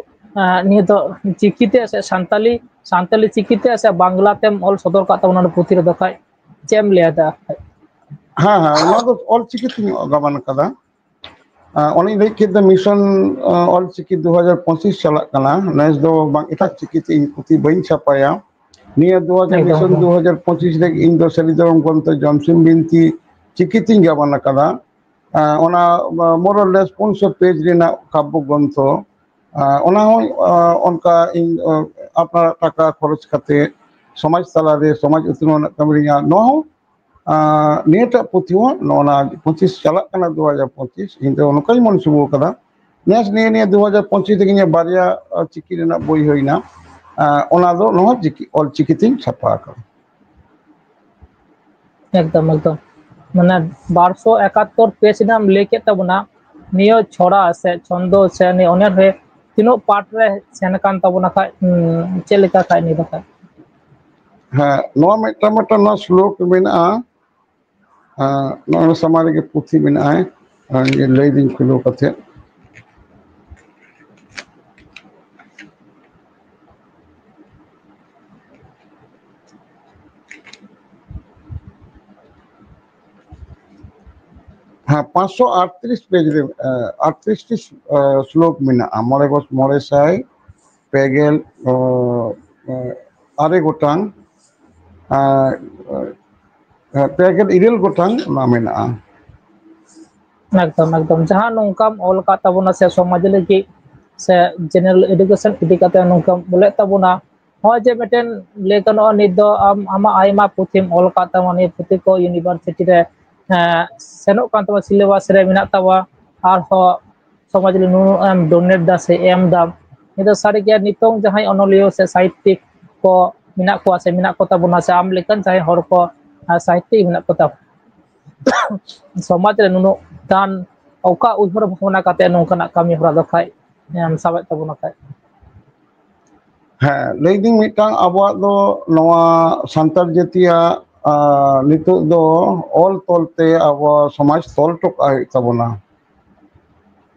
ᱟᱸ, ᱱᱤᱭᱟᱹ ᱫᱚ ᱪᱤᱠᱤᱛᱮ ᱥᱮ ᱥᱟᱱᱛᱟᱞᱤ, ᱥᱟᱱᱛᱟᱞᱤ ᱪᱤᱠᱤᱛᱮ ᱥᱮ ᱵᱟᱝᱞᱟ ᱛᱮᱢ ᱚᱞ ᱥᱚᱫᱚᱨ ᱠᱟᱜ ᱛᱟᱵᱚᱱᱟ ᱱᱚᱰᱮ ᱯᱩᱛᱷᱤ ᱨᱮᱫᱚ, ᱠᱷᱟᱡ ᱪᱮᱫ ᱮᱢ ᱞᱟᱹᱭᱟ ᱫᱟ? ᱦᱮᱸ ᱦᱮᱸ, ᱚᱱᱟ ᱫᱚ ᱚᱞ ᱪᱤᱠᱤ ᱛᱤᱧ ᱜᱟᱵᱟᱱ ᱠᱟᱫᱟ᱾ ᱟᱸ, ᱚᱱᱮᱧ ᱞᱟᱹᱭ ᱠᱮᱫ ᱫᱚ ᱢᱤᱥᱚᱱ, ᱟᱸ, ᱚᱞ ᱪᱤᱠᱤ ᱫᱩ ᱦᱟᱡᱟᱨ ᱯᱚᱸᱪᱤᱥ ᱪᱟᱞᱟᱜ ᱠᱟᱱᱟ᱾ ᱱᱮᱥ ᱫᱚ ᱵᱟᱝ, ᱮᱴᱟᱜ ᱪᱤᱠᱤ ᱛᱮ ᱤᱧ ᱯᱩᱛᱷᱤ ᱵᱟᱹᱧ ᱪᱷᱟᱯᱟᱭᱟ᱾ ᱱᱤᱭᱟᱹ ᱫᱩ ᱦᱟᱡᱟᱨ, ᱮᱠᱫᱚᱢ, ᱢᱤᱥᱚᱱ ᱮᱠᱫᱚᱢ᱾ ᱫᱩ ᱦᱟᱡᱟᱨ ᱯᱚᱸᱪᱤᱥ ᱨᱮ ᱤᱧ ᱫᱚ ᱥᱟᱹᱨᱤ ᱫᱷᱚᱨᱚᱢ ᱜᱨᱚᱱᱛᱷᱚ ᱡᱚᱢᱥᱤᱢ ᱵᱤᱱᱛᱤ ᱪᱤᱠᱤ ᱛᱤᱧ ᱜᱟᱵᱟᱱ ᱟᱠᱟᱫᱟ᱾ ᱟᱸ, ᱚᱱᱟ, ᱟᱸ, more or less ᱯᱩᱱᱥᱚ ᱯᱮᱡᱽ ᱨᱮᱱᱟᱜ ᱠᱟᱵᱽᱵᱚ ᱜᱨᱚᱱᱛᱷᱚ᱾ ᱟᱸ, ᱚᱱᱟ ᱦᱚᱸ, ᱟᱸ, ᱚᱱᱠᱟ ᱤᱧ, ᱟᱸ, ᱟᱯᱱᱟᱨᱟᱜ ᱴᱟᱠᱟ ᱠᱷᱚᱨᱚᱪ ᱠᱟᱛᱮ ᱥᱚᱢᱟᱡᱽ ᱛᱟᱞᱟᱨᱮ ᱥᱚᱢᱟᱡᱽ ᱩᱛᱱᱟᱹᱣ ᱨᱮᱱᱟᱜ ᱠᱟᱹᱢᱤ ᱨᱮ ᱤᱧᱟᱹᱜ ᱱᱚᱣᱟ ᱦᱚᱸ, ᱟᱸ, ᱱᱤᱭᱟᱹᱴᱟᱜ ᱯᱩᱛᱷᱤ ᱦᱚᱸ ᱱᱚᱜᱼᱚ ᱱᱟ ᱯᱚᱸᱪᱤᱥ ᱪᱟᱞᱟᱜ ᱠᱟᱱᱟ, ᱫᱩ ᱦᱟᱡᱟᱨ ᱯᱚᱸᱪᱤᱥ, ᱤᱧ ᱫᱚ ᱱᱚᱝᱠᱟᱧ ᱢᱚᱱᱥᱩᱵ ᱟᱠᱟᱫᱟ᱾ ᱱᱮᱥ ᱱᱤᱭᱟᱹ, ᱱᱤᱭᱟᱹ ᱫᱩ ᱦᱟᱡᱟᱨ ᱯᱚᱸᱪᱤᱥ ᱨᱮᱜᱮ ᱤᱧᱟᱹᱜ ᱵᱟᱨᱭᱟ, ᱟᱸ, ᱪᱤᱠᱤ ᱨᱮᱱᱟᱜ ᱵᱳᱭ ᱦᱩᱭᱱᱟ᱾ ᱟᱸ, ᱚᱱᱟ ᱫᱚ ᱱᱚᱣᱟ ᱪᱤᱠᱤ, ᱚᱞ ᱪᱤᱠᱤ ᱛᱤᱧ ᱪᱷᱟᱯᱟ ᱟᱠᱟᱫᱟ᱾ ᱮᱠᱫᱚᱢ, ᱮᱠᱫᱚᱢ᱾ ᱢᱟᱱᱮ, ᱵᱟᱨᱥᱚ ᱮᱠᱟᱛᱛᱳᱨ ᱯᱮᱡᱽ ᱨᱮᱱᱟᱜ ᱮᱢ ᱞᱟᱹᱭ ᱠᱮᱫ ᱛᱟᱵᱚᱱᱟ, ᱱᱤᱭᱟᱹ ᱪᱷᱚᱲᱟ ᱥᱮ ᱪᱷᱚᱱᱫᱚ ᱥᱮ ᱱᱤᱭᱟᱹ ᱚᱱᱚᱬᱦᱮ ᱛᱤᱱᱟᱹᱜ ᱯᱟᱴ ᱨᱮ ᱥᱮᱱ ᱟᱠᱟᱱ ᱛᱟᱵᱚᱱᱟ ᱠᱷᱟᱡ, ᱩᱸ, ᱪᱮᱫ ᱞᱮᱠᱟ ᱠᱷᱟᱡ ᱱᱤᱭᱟᱹ ᱫᱚ ᱠᱷᱟᱡ? ᱦᱮᱸ, ᱱᱚᱣᱟ ᱢᱤᱫᱴᱟᱝ, ᱢᱤᱫᱴᱟᱝ ᱱᱚᱣᱟ ᱥᱞᱳᱠ ᱢᱮᱱᱟᱜᱼᱟ᱾ ᱟᱸ, ᱱᱚᱜᱼᱚᱭ ᱥᱟᱢᱟᱝ ᱨᱮᱜᱮ ᱯᱩᱛᱷᱤ ᱢᱮᱱᱟᱜᱼᱟ᱾ ᱟᱸ, ᱞᱟᱹᱭᱫᱟᱹᱧ ᱠᱷᱩᱞᱟᱹᱣ ᱠᱟᱛᱮ᱾ ᱦᱮᱸ, ᱯᱟᱸᱪᱥᱚ ᱟᱴᱛᱨᱤᱥ ᱯᱮᱡᱽ ᱨᱮ, ᱟᱸ, ᱟᱴᱛᱨᱤᱥ ᱴᱤ, ᱟᱸ, ᱥᱞᱳᱠ ᱢᱮᱱᱟᱜᱼᱟ᱾ ᱢᱚᱬᱮ ᱜᱚ-, ᱢᱚᱬᱮ ᱥᱟᱭ ᱯᱮ ᱜᱮᱞ, ᱚ, ᱚ, ᱟᱨᱮ ᱜᱚᱴᱟᱝ, ᱟᱨ, ᱟᱨ ᱯᱮ ᱜᱮᱞ ᱤᱨᱟᱹᱞ ᱜᱚᱴᱟᱝ ᱚᱱᱟ ᱢᱮᱱᱟᱜᱼᱟ᱾ ᱮᱠᱫᱚᱢ, ᱮᱠᱫᱚᱢ᱾ ᱡᱟᱦᱟᱸ ᱱᱚᱝᱠᱟᱢ ᱚᱞ ᱟᱠᱟᱫ ᱛᱟᱵᱚᱱᱟ ᱥᱮ ᱥᱚᱢᱟᱡᱽ ᱞᱟᱹᱜᱤᱫ ᱥᱮ general education ᱤᱫᱤ ᱠᱟᱛᱮ ᱱᱚᱝᱠᱟᱢ ᱚᱞᱮᱫ ᱛᱟᱵᱚᱱᱟ, ᱱᱚᱜᱼᱚᱭ ᱡᱮ ᱢᱤᱫᱴᱮᱱ ᱞᱟᱹᱭ ᱜᱟᱱᱚᱜᱼᱟ, ᱱᱤᱛ ᱫᱚ ᱟᱢ ᱟᱢᱟᱜ ᱟᱭᱢᱟ ᱯᱩᱛᱷᱤᱢ ᱚᱞ ᱟᱠᱟᱫ ᱛᱟᱵᱚᱱᱟ, ᱱᱤᱭᱟᱹ ᱯᱩᱛᱷᱤ ᱠᱚ university ᱨᱮ, ᱮᱸ, ᱥᱮᱱᱚᱜ ᱠᱟᱱ ᱛᱟᱵᱚᱱᱟ, syllabus ᱨᱮ ᱢᱮᱱᱟᱜ ᱛᱟᱵᱚᱱᱟ, ᱟᱨᱦᱚᱸ ᱥᱚᱢᱟᱡᱽ ᱨᱮ ᱱᱩᱱᱟᱹᱜ ᱮᱢ donate ᱫᱟ ᱥᱮ ᱮᱢ ᱫᱟᱢ᱾ ᱱᱤᱭᱟᱹ ᱫᱚ ᱥᱟᱹᱨᱤᱜᱮ ᱱᱤᱛᱚᱝ ᱡᱟᱦᱟᱸᱭ ᱚᱱᱚᱞᱤᱭᱟᱹ ᱥᱮ ᱥᱟᱦᱤᱛᱛᱤᱠ ᱠᱚ ᱢᱮᱱᱟᱜ ᱠᱚᱣᱟ ᱥᱮ ᱢᱮᱱᱟᱜ ᱠᱚ ᱛᱟᱵᱚᱱᱟ ᱥᱮ ᱟᱢ ᱞᱮᱠᱟᱱ ᱡᱟᱦᱟᱸᱭ ᱦᱚᱲ ᱠᱚ, ᱟᱨ, ᱥᱟᱦᱤᱛᱛᱤᱠ ᱢᱮᱱᱟᱜ ᱠᱚ ᱛᱟᱵᱚᱱᱟ, ᱥᱚᱢᱟᱡᱽ ᱨᱮ ᱱᱩᱱᱟᱹᱜ ᱜᱟᱱ ᱚᱠᱟ ᱩᱭᱦᱟᱹᱨ ᱵᱷᱟᱵᱽᱱᱟ ᱠᱟᱛᱮ ᱱᱚᱝᱠᱟᱱᱟᱜ ᱠᱟᱹᱢᱤ ᱦᱚᱨᱟ ᱫᱚ ᱠᱷᱟᱡ ᱮᱢ ᱥᱟᱵᱮᱫ ᱛᱟᱵᱚᱱᱟ ᱠᱷᱟᱡ? ᱦᱮᱸ, ᱞᱟᱹᱭᱫᱟᱹᱧ ᱢᱤᱫᱴᱟᱝ ᱟᱵᱚᱣᱟᱜ ᱫᱚ ᱱᱚᱣᱟ ᱥᱟᱱᱛᱟᱲ ᱡᱟᱹᱛᱤᱭᱟᱜ, ᱟᱸ, ᱱᱤᱛᱚᱜ ᱫᱚ ᱚᱞ ᱛᱚᱞ ᱛᱮ ᱟᱵᱚ ᱥᱚᱢᱟᱡᱽ ᱛᱚᱞ ᱦᱚᱴᱚ ᱠᱟᱜ ᱦᱩᱭᱩᱜ ᱛᱟᱵᱚᱱᱟ᱾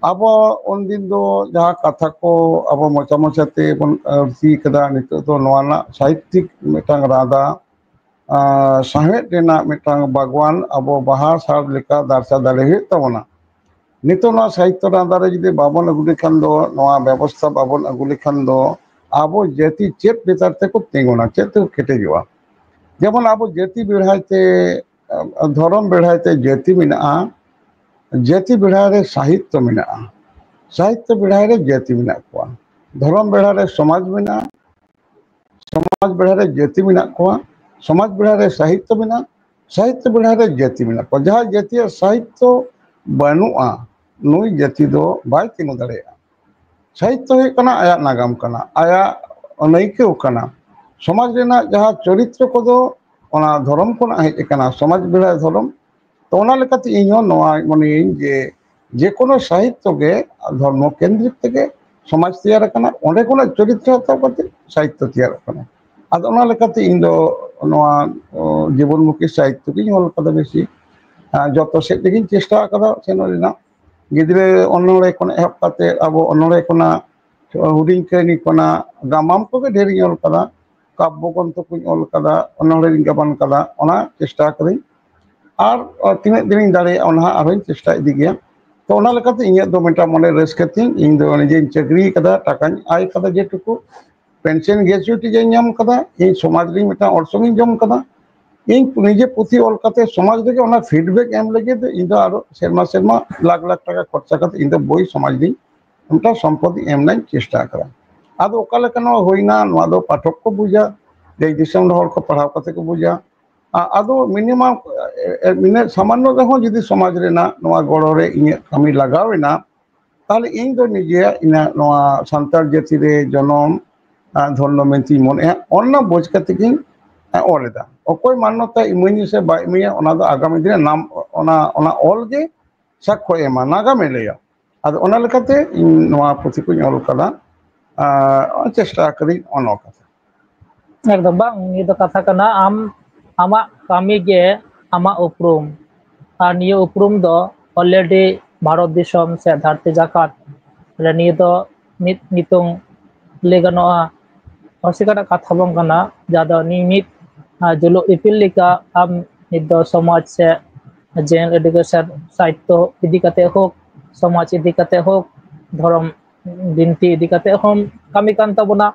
ᱟᱵᱚ ᱩᱱᱫᱤᱱ ᱫᱚ ᱡᱟᱦᱟᱸ ᱠᱟᱛᱷᱟ ᱠᱚ ᱟᱵᱚ ᱢᱚᱪᱟ ᱢᱚᱪᱟ ᱛᱮᱵᱚᱱ ᱟᱹᱲᱛᱤ ᱠᱟᱫᱟ, ᱱᱤᱛᱚᱜ ᱫᱚ ᱱᱚᱣᱟ ᱨᱮᱱᱟᱜ ᱥᱟᱦᱤᱛᱛᱤᱠ ᱢᱤᱫᱴᱟᱝ ᱨᱟᱸᱫᱟ, ᱟᱸ, ᱥᱟᱶᱦᱮᱫ ᱨᱮᱱᱟᱜ ᱢᱤᱫᱴᱟᱝ ᱵᱟᱜᱽᱣᱟᱱ ᱟᱵᱚ ᱵᱟᱦᱟ ᱥᱟᱨ ᱞᱮᱠᱟ ᱫᱟᱨᱥᱟ ᱫᱟᱲᱮ ᱦᱩᱭᱩᱜ ᱛᱟᱵᱚᱱᱟ᱾ ᱱᱤᱛᱚᱜ ᱱᱚᱣᱟ ᱥᱟᱦᱤᱛᱛᱚ ᱨᱟᱸᱫᱟ ᱨᱮ ᱡᱩᱫᱤ ᱵᱟᱵᱚᱱ ᱟᱹᱜᱩ ᱞᱮᱠᱷᱟᱱ ᱫᱚ, ᱱᱚᱣᱟ ᱵᱮᱵᱚᱥᱛᱷᱟ ᱵᱟᱵᱚᱱ ᱟᱹᱜᱩ ᱞᱮᱠᱷᱟᱱ ᱫᱚ, ᱟᱵᱚ ᱡᱟᱹᱛᱤ ᱪᱮᱫ ᱵᱮᱯᱟᱨ ᱛᱮᱠᱚ ᱛᱤᱸᱜᱩᱱᱟ, ᱪᱮᱫ ᱛᱮᱠᱚ ᱠᱮᱴᱮᱡᱚᱜᱼᱟ? ᱡᱮᱢᱚᱱ ᱟᱵᱚ ᱡᱟᱹᱛᱤ ᱵᱮᱲᱦᱟᱭ ᱛᱮ, ᱫᱷᱚᱨᱚᱢ ᱵᱮᱲᱦᱟᱭ ᱛᱮ ᱡᱟᱹᱛᱤ ᱢᱮᱱᱟᱜᱼᱟ, ᱡᱟᱹᱛᱤ ᱵᱮᱲᱦᱟᱭ ᱨᱮ ᱥᱟᱦᱤᱛᱛᱚ ᱢᱮᱱᱟᱜᱼᱟ, ᱥᱟᱦᱤᱛᱛᱚ ᱵᱮᱲᱦᱟᱭ ᱨᱮ ᱡᱟᱹᱛᱤ ᱢᱮᱱᱟᱜ ᱠᱚᱣᱟ, ᱫᱷᱚᱨᱚᱢ ᱵᱮᱲᱦᱟᱭ ᱨᱮ ᱥᱚᱢᱟᱡᱽ ᱢᱮᱱᱟᱜᱼᱟ, ᱥᱚᱢᱟᱡᱽ ᱵᱮᱲᱦᱟᱭ ᱨᱮ ᱡᱟᱹᱛᱤ ᱢᱮᱱᱟᱜ ᱠᱚᱣᱟ, ᱥᱚᱢᱟᱡᱽ ᱵᱮᱲᱦᱟᱭ ᱨᱮ ᱥᱟᱦᱤᱛᱛᱚ ᱢᱮᱱᱟᱜᱼᱟ, ᱥᱟᱦᱤᱛᱛᱚ ᱵᱮᱲᱦᱟᱭ ᱨᱮ ᱡᱟᱹᱛᱤ ᱢᱮᱱᱟᱜ ᱠᱚᱣᱟ᱾ ᱡᱟᱦᱟᱸᱭ ᱡᱟᱹᱛᱤᱭᱟᱜ ᱥᱟᱦᱤᱛᱛᱚ ᱵᱟᱹᱱᱩᱜᱼᱟ, ᱱᱩᱭ ᱡᱟᱹᱛᱤ ᱫᱚ ᱵᱟᱭ ᱛᱤᱸᱜᱩ ᱫᱟᱲᱮᱭᱟᱜᱼᱟ᱾ ᱥᱟᱦᱤᱛᱛᱚ ᱦᱩᱭᱩᱜ ᱠᱟᱱᱟ ᱟᱭᱟᱜ ᱱᱟᱜᱟᱢ ᱠᱟᱱᱟ, ᱟᱭᱟᱜ ᱟᱹᱱᱟᱹᱭᱠᱟᱹᱣ ᱠᱟᱱᱟ᱾ ᱥᱚᱢᱟᱡᱽ ᱨᱮᱱᱟᱜ ᱡᱟᱦᱟᱸ ᱪᱚᱨᱤᱛᱨᱚ ᱠᱚᱫᱚ ᱚᱱᱟ ᱫᱷᱚᱨᱚᱢ ᱠᱷᱚᱱᱟᱜ ᱦᱮᱡ ᱟᱠᱟᱱᱟ, ᱥᱚᱢᱟᱡᱽ ᱵᱮᱲᱟᱭ ᱫᱷᱚᱨᱚᱢ᱾ ᱛᱚ ᱚᱱᱟ ᱞᱮᱠᱟᱛᱮ ᱤᱧ ᱦᱚᱸ ᱱᱚᱣᱟ ᱢᱚᱱᱮᱭᱟᱹᱧ ᱡᱮ ᱡᱮᱠᱳᱱᱳ ᱥᱟᱦᱤᱛᱛᱚ ᱜᱮ ᱫᱷᱚᱨᱢᱚ ᱠᱮᱱᱫᱨᱤᱠ ᱛᱮᱜᱮ ᱥᱚᱢᱟᱡᱽ ᱛᱮᱭᱟᱨ ᱟᱠᱟᱱᱟ, ᱚᱸᱰᱮ ᱠᱷᱚᱱᱟᱜ ᱪᱚᱨᱤᱛᱨᱚ ᱦᱟᱛᱟᱣ ᱠᱟᱛᱮ ᱥᱟᱦᱤᱛᱛᱚ ᱛᱮᱭᱟᱨᱚᱜ ᱠᱟᱱᱟ᱾ ᱟᱫᱚ ᱚᱱᱟ ᱞᱮᱠᱟᱛᱮ ᱤᱧ ᱫᱚ ᱱᱚᱣᱟ ᱚ, ᱡᱤᱵᱚᱱᱢᱩᱠᱷᱤ ᱥᱟᱦᱤᱛᱛᱚ ᱜᱤᱧ ᱚᱞ ᱠᱟᱫᱟ ᱵᱮᱥᱤ᱾ ᱟᱨ ᱡᱚᱛᱚ ᱥᱮᱫ ᱛᱮᱜᱤᱧ ᱪᱮᱥᱴᱟ ᱟᱠᱟᱫᱟ ᱥᱮᱱᱚᱜ ᱨᱮᱱᱟᱜ᱾ ᱜᱤᱫᱽᱨᱟᱹ ᱚᱱᱚᱬᱦᱮ ᱠᱷᱚᱱ ᱮᱦᱚᱵ ᱠᱟᱛᱮ ᱟᱵᱚ ᱚᱱᱚᱬᱦᱮ ᱠᱷᱚᱱᱟᱜ ᱦᱩᱰᱤᱧ ᱠᱟᱹᱦᱱᱤ ᱠᱷᱚᱱᱟᱜ ᱜᱟᱢᱟᱢ ᱠᱚᱜᱮ ᱰᱷᱮᱨᱤᱧ ᱚᱞ ᱠᱟᱫᱟ, ᱠᱟᱵᱽᱵᱚ ᱜᱨᱚᱱᱛᱷᱚ ᱠᱚᱧ ᱚᱞ ᱠᱟᱫᱟ, ᱚᱱᱚᱬᱦᱮᱧ ᱜᱟᱵᱟᱱ ᱠᱟᱫᱟ, ᱚᱱᱟ ᱪᱮᱥᱴᱟ ᱠᱟᱹᱫᱟᱹᱧ᱾ ᱟᱨ ᱛᱤᱱᱟᱹᱜ ᱫᱤᱱᱤᱧ ᱫᱟᱲᱮᱭᱟᱜᱼᱟ ᱚᱱᱟ ᱦᱟᱸᱜ ᱟᱨᱦᱚᱸᱧ ᱪᱮᱥᱴᱟ ᱤᱫᱤ ᱜᱮᱭᱟ᱾ ᱛᱚ ᱚᱱᱟ ᱞᱮᱠᱟᱛᱮ ᱤᱧᱟᱹᱜ ᱫᱚ ᱢᱤᱫᱴᱟᱝ ᱢᱚᱱᱮ ᱨᱟᱹᱥᱠᱟᱹ ᱛᱤᱧ, ᱤᱧ ᱫᱚ ᱱᱤᱡᱮᱧ ᱪᱟᱹᱠᱨᱤ ᱠᱟᱫᱟ, ᱴᱟᱠᱟᱧ ᱟᱭ ᱠᱟᱫᱟ ᱡᱮᱴᱩᱠᱩ, ᱯᱮᱱᱥᱚᱱ ᱜᱨᱮᱪᱩᱭᱮᱴᱤ ᱡᱟᱧ ᱧᱟᱢ ᱠᱟᱫᱟ, ᱤᱧ ᱥᱚᱢᱟᱡᱽ ᱨᱤᱧ ᱢᱤᱫᱴᱟᱝ ᱚᱨᱥᱚᱝ ᱤᱧ ᱡᱚᱢ ᱠᱟᱫᱟ᱾ ᱤᱧ ᱱᱤᱡᱮ ᱯᱩᱛᱷᱤ ᱚᱞ ᱠᱟᱛᱮ ᱥᱚᱢᱟᱡᱽ ᱨᱮᱜᱮ ᱚᱱᱟ ᱯᱷᱤᱰᱵᱮᱠ ᱮᱢ ᱞᱟᱹᱜᱤᱫ ᱤᱧ ᱫᱚ ᱟᱨᱚ ᱥᱮᱨᱢᱟ ᱥᱮᱨᱢᱟ ᱞᱟᱠᱷ ᱞᱟᱠᱷ ᱴᱟᱠᱟ ᱠᱷᱚᱨᱪᱟ ᱠᱟᱛᱮ ᱤᱧ ᱫᱚ ᱵᱳᱭ ᱥᱚᱢᱟᱡᱽ ᱨᱤᱧ ᱢᱤᱫᱴᱟᱝ ᱥᱚᱢᱯᱚᱫ ᱮᱢ ᱨᱮᱱᱟᱜ ᱤᱧ ᱪᱮᱥᱴᱟ ᱟᱠᱟᱫᱟ᱾ ᱟᱫᱚ ᱚᱠᱟ ᱞᱮᱠᱟ ᱱᱚᱣᱟ ᱦᱩᱭᱱᱟ, ᱱᱚᱣᱟ ᱫᱚ ᱯᱟᱴᱷᱚᱠ ᱠᱚ ᱵᱩᱡᱟ, ᱫᱮᱥ ᱫᱤᱥᱚᱢ ᱨᱮᱱ ᱦᱚᱲ ᱠᱚ ᱯᱟᱲᱦᱟᱣ ᱠᱟᱛᱮ ᱠᱚ ᱵᱩᱡᱟ᱾ ᱟ-, ᱟᱫᱚ ᱢᱤᱱᱤᱢᱟᱢ, ᱮ, ᱮ, ᱢᱤᱱᱟᱹ ᱥᱟᱢᱟᱱᱱᱚ ᱨᱮᱦᱚᱸ ᱡᱩᱫᱤ ᱥᱚᱢᱟᱡᱽ ᱨᱮᱱᱟᱜ ᱱᱚᱣᱟ ᱜᱚᱲᱚ ᱨᱮ ᱤᱧᱟᱹᱜ ᱠᱟᱹᱢᱤ ᱞᱟᱜᱟᱣ ᱮᱱᱟ, ᱛᱟᱦᱞᱮ ᱤᱧ ᱫᱚ ᱱᱤᱡᱮᱭᱟᱜ ᱤᱧᱟᱹᱜ ᱱᱚᱣᱟ ᱥᱟᱱᱛᱟᱲ ᱡᱟᱹᱛᱤ ᱨᱮ ᱡᱚᱱᱚᱢ, ᱟ, ᱫᱷᱚᱱᱱᱚ ᱢᱮᱱᱛᱮᱧ ᱢᱚᱱᱮᱜᱼᱟ᱾ ᱚᱱᱟ ᱵᱩᱡᱽ ᱠᱟᱛᱮ ᱜᱤᱧ, ᱟ, ᱚᱞ ᱮᱫᱟ᱾ ᱚᱠᱚᱭ ᱢᱟᱱᱱᱚᱛᱟᱭ ᱤᱢᱟᱹᱧᱟ ᱥᱮ ᱵᱟᱭ ᱤᱢᱟᱹᱧᱟ, ᱚᱱᱟ ᱫᱚ ᱟᱜᱟᱢᱤ ᱫᱤᱱ ᱨᱮ ᱱᱟᱢ, ᱚᱱᱟ, ᱚᱱᱟ ᱚᱞ ᱜᱮ ᱥᱟᱠᱠᱷᱚ ᱮᱢᱟ, ᱱᱟᱜᱟᱢᱮ ᱞᱟᱹᱭᱟ᱾ ᱟᱫᱚ ᱚᱱᱟ ᱞᱮᱠᱟᱛᱮ ᱤᱧ ᱱᱚᱣᱟ ᱯᱩᱛᱷᱤ ᱠᱚᱧ ᱚᱞ ᱠᱟᱫᱟ, ᱟᱨ ᱪᱮᱥᱴᱟ ᱟᱠᱟᱫᱟᱹᱧ ᱚᱱᱟ ᱠᱟᱛᱷᱟ᱾ ᱮᱠᱫᱚᱢ ᱵᱟᱝ, ᱱᱤᱭᱟᱹ ᱫᱚ ᱠᱟᱛᱷᱟ ᱠᱟᱱᱟ, ᱟᱢ ᱟᱢᱟᱜ ᱠᱟᱹᱢᱤ ᱜᱮ ᱟᱢᱟᱜ ᱩᱯᱨᱩᱢ, ᱟᱨ ᱱᱤᱭᱟᱹ ᱩᱯᱨᱩᱢ ᱫᱚ ᱚᱞᱨᱮᱰᱤ ᱵᱷᱟᱨᱚᱛ ᱫᱤᱥᱚᱢ ᱥᱮ ᱫᱷᱟᱹᱨᱛᱤ ᱡᱟᱠᱟᱛ ᱨᱮ ᱱᱤᱭᱟᱹ ᱫᱚ ᱢᱤᱫ ᱧᱩᱛᱩᱢ ᱞᱟᱹᱭ ᱜᱟᱱᱚᱜᱼᱟ, ᱟᱥᱮᱠᱟᱱᱟᱜ ᱠᱟᱛᱷᱟ ᱵᱟᱝ ᱠᱟᱱᱟ, ᱡᱟᱦᱟᱸ ᱫᱚ ᱱᱤᱭᱟᱹ ᱢᱤᱫ, ᱟᱨ, ᱡᱩᱞᱩᱜ ᱤᱯᱤᱞ ᱞᱮᱠᱟ ᱟᱢ ᱱᱤᱛ ᱫᱚ ᱥᱚᱢᱟᱡᱽ ᱥᱮ ᱡᱮᱱ ᱮᱰᱩᱠᱮᱥᱚᱱ ᱥᱟᱦᱤᱛᱛᱚ ᱤᱫᱤ ᱠᱟᱛᱮ ᱦᱳᱠ, ᱥᱚᱢᱟᱡᱽ ᱤᱫᱤ ᱠᱟᱛᱮ ᱦᱳᱠ, ᱫᱷᱚᱨᱚᱢ ᱵᱤᱱᱛᱤ ᱤᱫᱤ ᱠᱟᱛᱮ ᱦᱚᱸᱢ ᱠᱟᱹᱢᱤ ᱠᱟᱱ ᱛᱟᱵᱚᱱᱟ᱾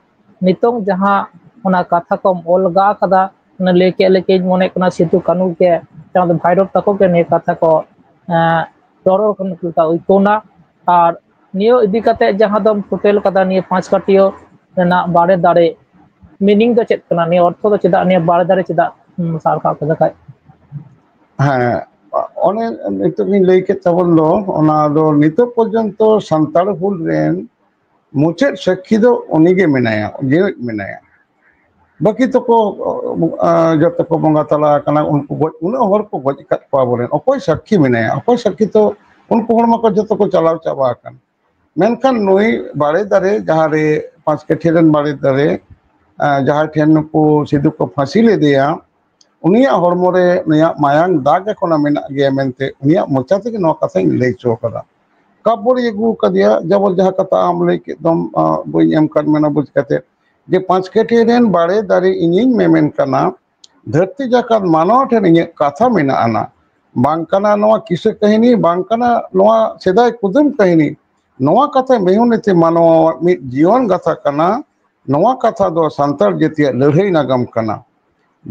ᱱᱤᱛᱚᱝ ᱡᱟᱦᱟᱸ ᱚᱱᱟ ᱠᱟᱛᱷᱟ ᱠᱚᱢ ᱚᱞ ᱜᱟ ᱟᱠᱟᱫᱟ, ᱚᱱᱟ ᱞᱟᱹᱭ ᱠᱮᱫ ᱞᱮᱠᱟᱧ ᱢᱚᱱᱮ ᱠᱟᱱᱟ ᱥᱤᱫᱩ ᱠᱟᱹᱱᱦᱩ ᱜᱮ, ᱪᱟᱸᱫ ᱵᱷᱟᱭᱨᱚᱵ ᱛᱟᱠᱚ ᱜᱮ ᱱᱤᱭᱟᱹ ᱠᱟᱛᱷᱟ ᱠᱚ, ᱮᱸ, ᱨᱚᱨᱚᱲ ᱠᱟᱱ ᱞᱮᱠᱟ ᱟᱹᱭᱠᱟᱹᱣ ᱮᱱᱟ᱾ ᱟᱨ ᱱᱤᱭᱟᱹ ᱤᱫᱤ ᱠᱟᱛᱮ ᱡᱟᱦᱟᱸ ᱫᱚᱢ ᱯᱷᱩᱴᱮᱞ ᱠᱟᱫᱟ, ᱱᱤᱭᱟᱹ ᱯᱟᱸᱪ ᱠᱟᱹᱴᱤᱭᱟᱹ ᱨᱮᱱᱟᱜ ᱵᱟᱲᱮ ᱫᱟᱨᱮ, ᱢᱤᱱᱤᱝ ᱫᱚ ᱪᱮᱫ ᱠᱟᱱᱟ? ᱱᱤᱭᱟᱹ ᱚᱨᱛᱷᱚ ᱫᱚ ᱪᱮᱫᱟᱜ ᱱᱤᱭᱟᱹ ᱵᱟᱲᱮ ᱫᱟᱨᱮ ᱪᱮᱫᱟᱜ, ᱦᱩᱸ, ᱥᱟᱵ ᱨᱟᱠᱟᱵ ᱠᱟᱫᱟ ᱠᱷᱟᱡ? ᱦᱮᱸ, ᱚᱱᱮ ᱱᱤᱛᱚᱜ ᱤᱧ ᱞᱟᱹᱭ ᱠᱮᱫ ᱛᱟᱵᱚᱱ ᱫᱚ, ᱚᱱᱟ ᱫᱚ ᱱᱤᱛᱚᱜ ᱯᱚᱨᱡᱚᱱᱛᱚ ᱥᱟᱱᱛᱟᱲ ᱦᱩᱞ ᱨᱮᱱ ᱢᱩᱪᱟᱹᱫ ᱥᱟᱹᱠᱷᱤ ᱫᱚ ᱩᱱᱤᱜᱮ ᱢᱮᱱᱟᱭᱟ, ᱡᱮᱣᱮᱫ ᱢᱮᱱᱟᱭᱟ᱾ ᱵᱟᱹᱠᱤ ᱛᱚᱠᱚ ᱡᱚᱛᱚ ᱠᱚ ᱵᱚᱸᱜᱟ ᱛᱟᱞᱟ ᱟᱠᱟᱱᱟ᱾ ᱩᱱᱠᱩ ᱜᱚᱡ, ᱩᱱᱟᱹᱜ ᱦᱚᱲ ᱠᱚ ᱜᱚᱡ ᱟᱠᱟᱫ ᱠᱚᱣᱟ ᱟᱵᱚᱨᱮᱱ᱾ ᱚᱠᱚᱭ ᱥᱟᱹᱠᱷᱤ ᱢᱮᱱᱟᱭᱟ? ᱚᱠᱚᱭ ᱥᱟᱹᱠᱷᱤ? ᱛᱚ ᱩᱱᱠᱩ ᱦᱚᱲ ᱢᱟᱠᱚ ᱡᱚᱛᱚ ᱠᱚ ᱪᱟᱞᱟᱣ ᱪᱟᱵᱟ ᱟᱠᱟᱱ᱾ ᱢᱮᱱᱠᱷᱟᱱ ᱱᱩᱭ ᱵᱟᱲᱮ ᱫᱟᱨᱮ, ᱡᱟᱦᱟᱸᱨᱮ ᱯᱟᱸᱪ ᱠᱟᱹᱴᱷᱤ ᱨᱮᱱ ᱵᱟᱲᱮ ᱫᱟᱨᱮ, ᱡᱟᱦᱟᱸᱭ ᱴᱷᱮᱱ ᱱᱩᱠᱩ ᱥᱤᱫᱩ ᱠᱚ ᱯᱷᱟᱸᱥᱤ ᱞᱮᱫᱮᱭᱟ, ᱩᱱᱤᱭᱟᱜ ᱦᱚᱲᱢᱚ ᱨᱮ ᱱᱩᱭᱟᱜ ᱢᱟᱭᱟᱝ ᱫᱟᱜᱽ ᱮᱠᱷᱚᱱᱚ ᱢᱮᱱᱟᱜ ᱜᱮᱭᱟ ᱢᱮᱱᱛᱮ ᱩᱱᱤᱭᱟᱜ ᱢᱚᱪᱟ ᱛᱮᱜᱮ ᱱᱚᱣᱟ ᱠᱟᱛᱷᱟᱧ ᱞᱟᱹᱭ ᱦᱚᱪᱚ ᱠᱟᱫᱟ᱾ ᱠᱟᱯᱚᱨᱤᱧ ᱟᱹᱜᱩ ᱟᱠᱟᱫᱮᱭᱟ, ᱡᱮᱢᱚᱱ ᱡᱟᱦᱟᱸ ᱠᱟᱛᱷᱟ ᱟᱢ ᱞᱟᱹᱭ ᱠᱮᱫ ᱫᱚᱢ, ᱟᱸ, ᱵᱟᱹᱧ ᱮᱢ ᱠᱟᱫ ᱢᱮᱱᱟ ᱵᱩᱡᱽ ᱠᱟᱛᱮ, ᱡᱮ ᱯᱟᱸᱪ ᱠᱟᱹᱴᱷᱤ ᱨᱮᱱ ᱵᱟᱲᱮ ᱫᱟᱨᱮ ᱤᱧᱤᱧ ᱢᱮᱢᱮᱱ ᱠᱟᱱᱟ, ᱫᱷᱟᱹᱨᱛᱤ ᱡᱟᱠᱟᱛ ᱢᱟᱱᱣᱟ ᱴᱷᱮᱱ ᱤᱧᱟᱹᱜ ᱠᱟᱛᱷᱟ ᱢᱮᱱᱟᱜ ᱟᱱᱟ᱾ ᱵᱟᱝ ᱠᱟᱱᱟ ᱱᱚᱣᱟ ᱠᱤᱥᱟᱹ ᱠᱟᱹᱦᱱᱤ, ᱵᱟᱝ ᱠᱟᱱᱟ ᱱᱚᱣᱟ ᱥᱮᱫᱟᱭ ᱠᱩᱫᱩᱢ ᱠᱟᱹᱦᱱᱤ᱾ ᱱᱚᱣᱟ ᱠᱟᱛᱷᱟ ᱢᱤᱦᱩᱱᱤᱛᱤ ᱢᱟᱱᱣᱟᱣᱟᱜ ᱢᱤᱫ ᱡᱤᱭᱚᱱ ᱜᱟᱛᱷᱟ ᱠᱟᱱᱟ᱾ ᱱᱚᱣᱟ ᱠᱟᱛᱷᱟ ᱫᱚ ᱥᱟᱱᱛᱟᱲ ᱡᱟᱹᱛᱤᱭᱟᱜ ᱞᱟᱹᱲᱦᱟᱹᱭ ᱱᱟᱜᱟᱢ ᱠᱟᱱᱟ᱾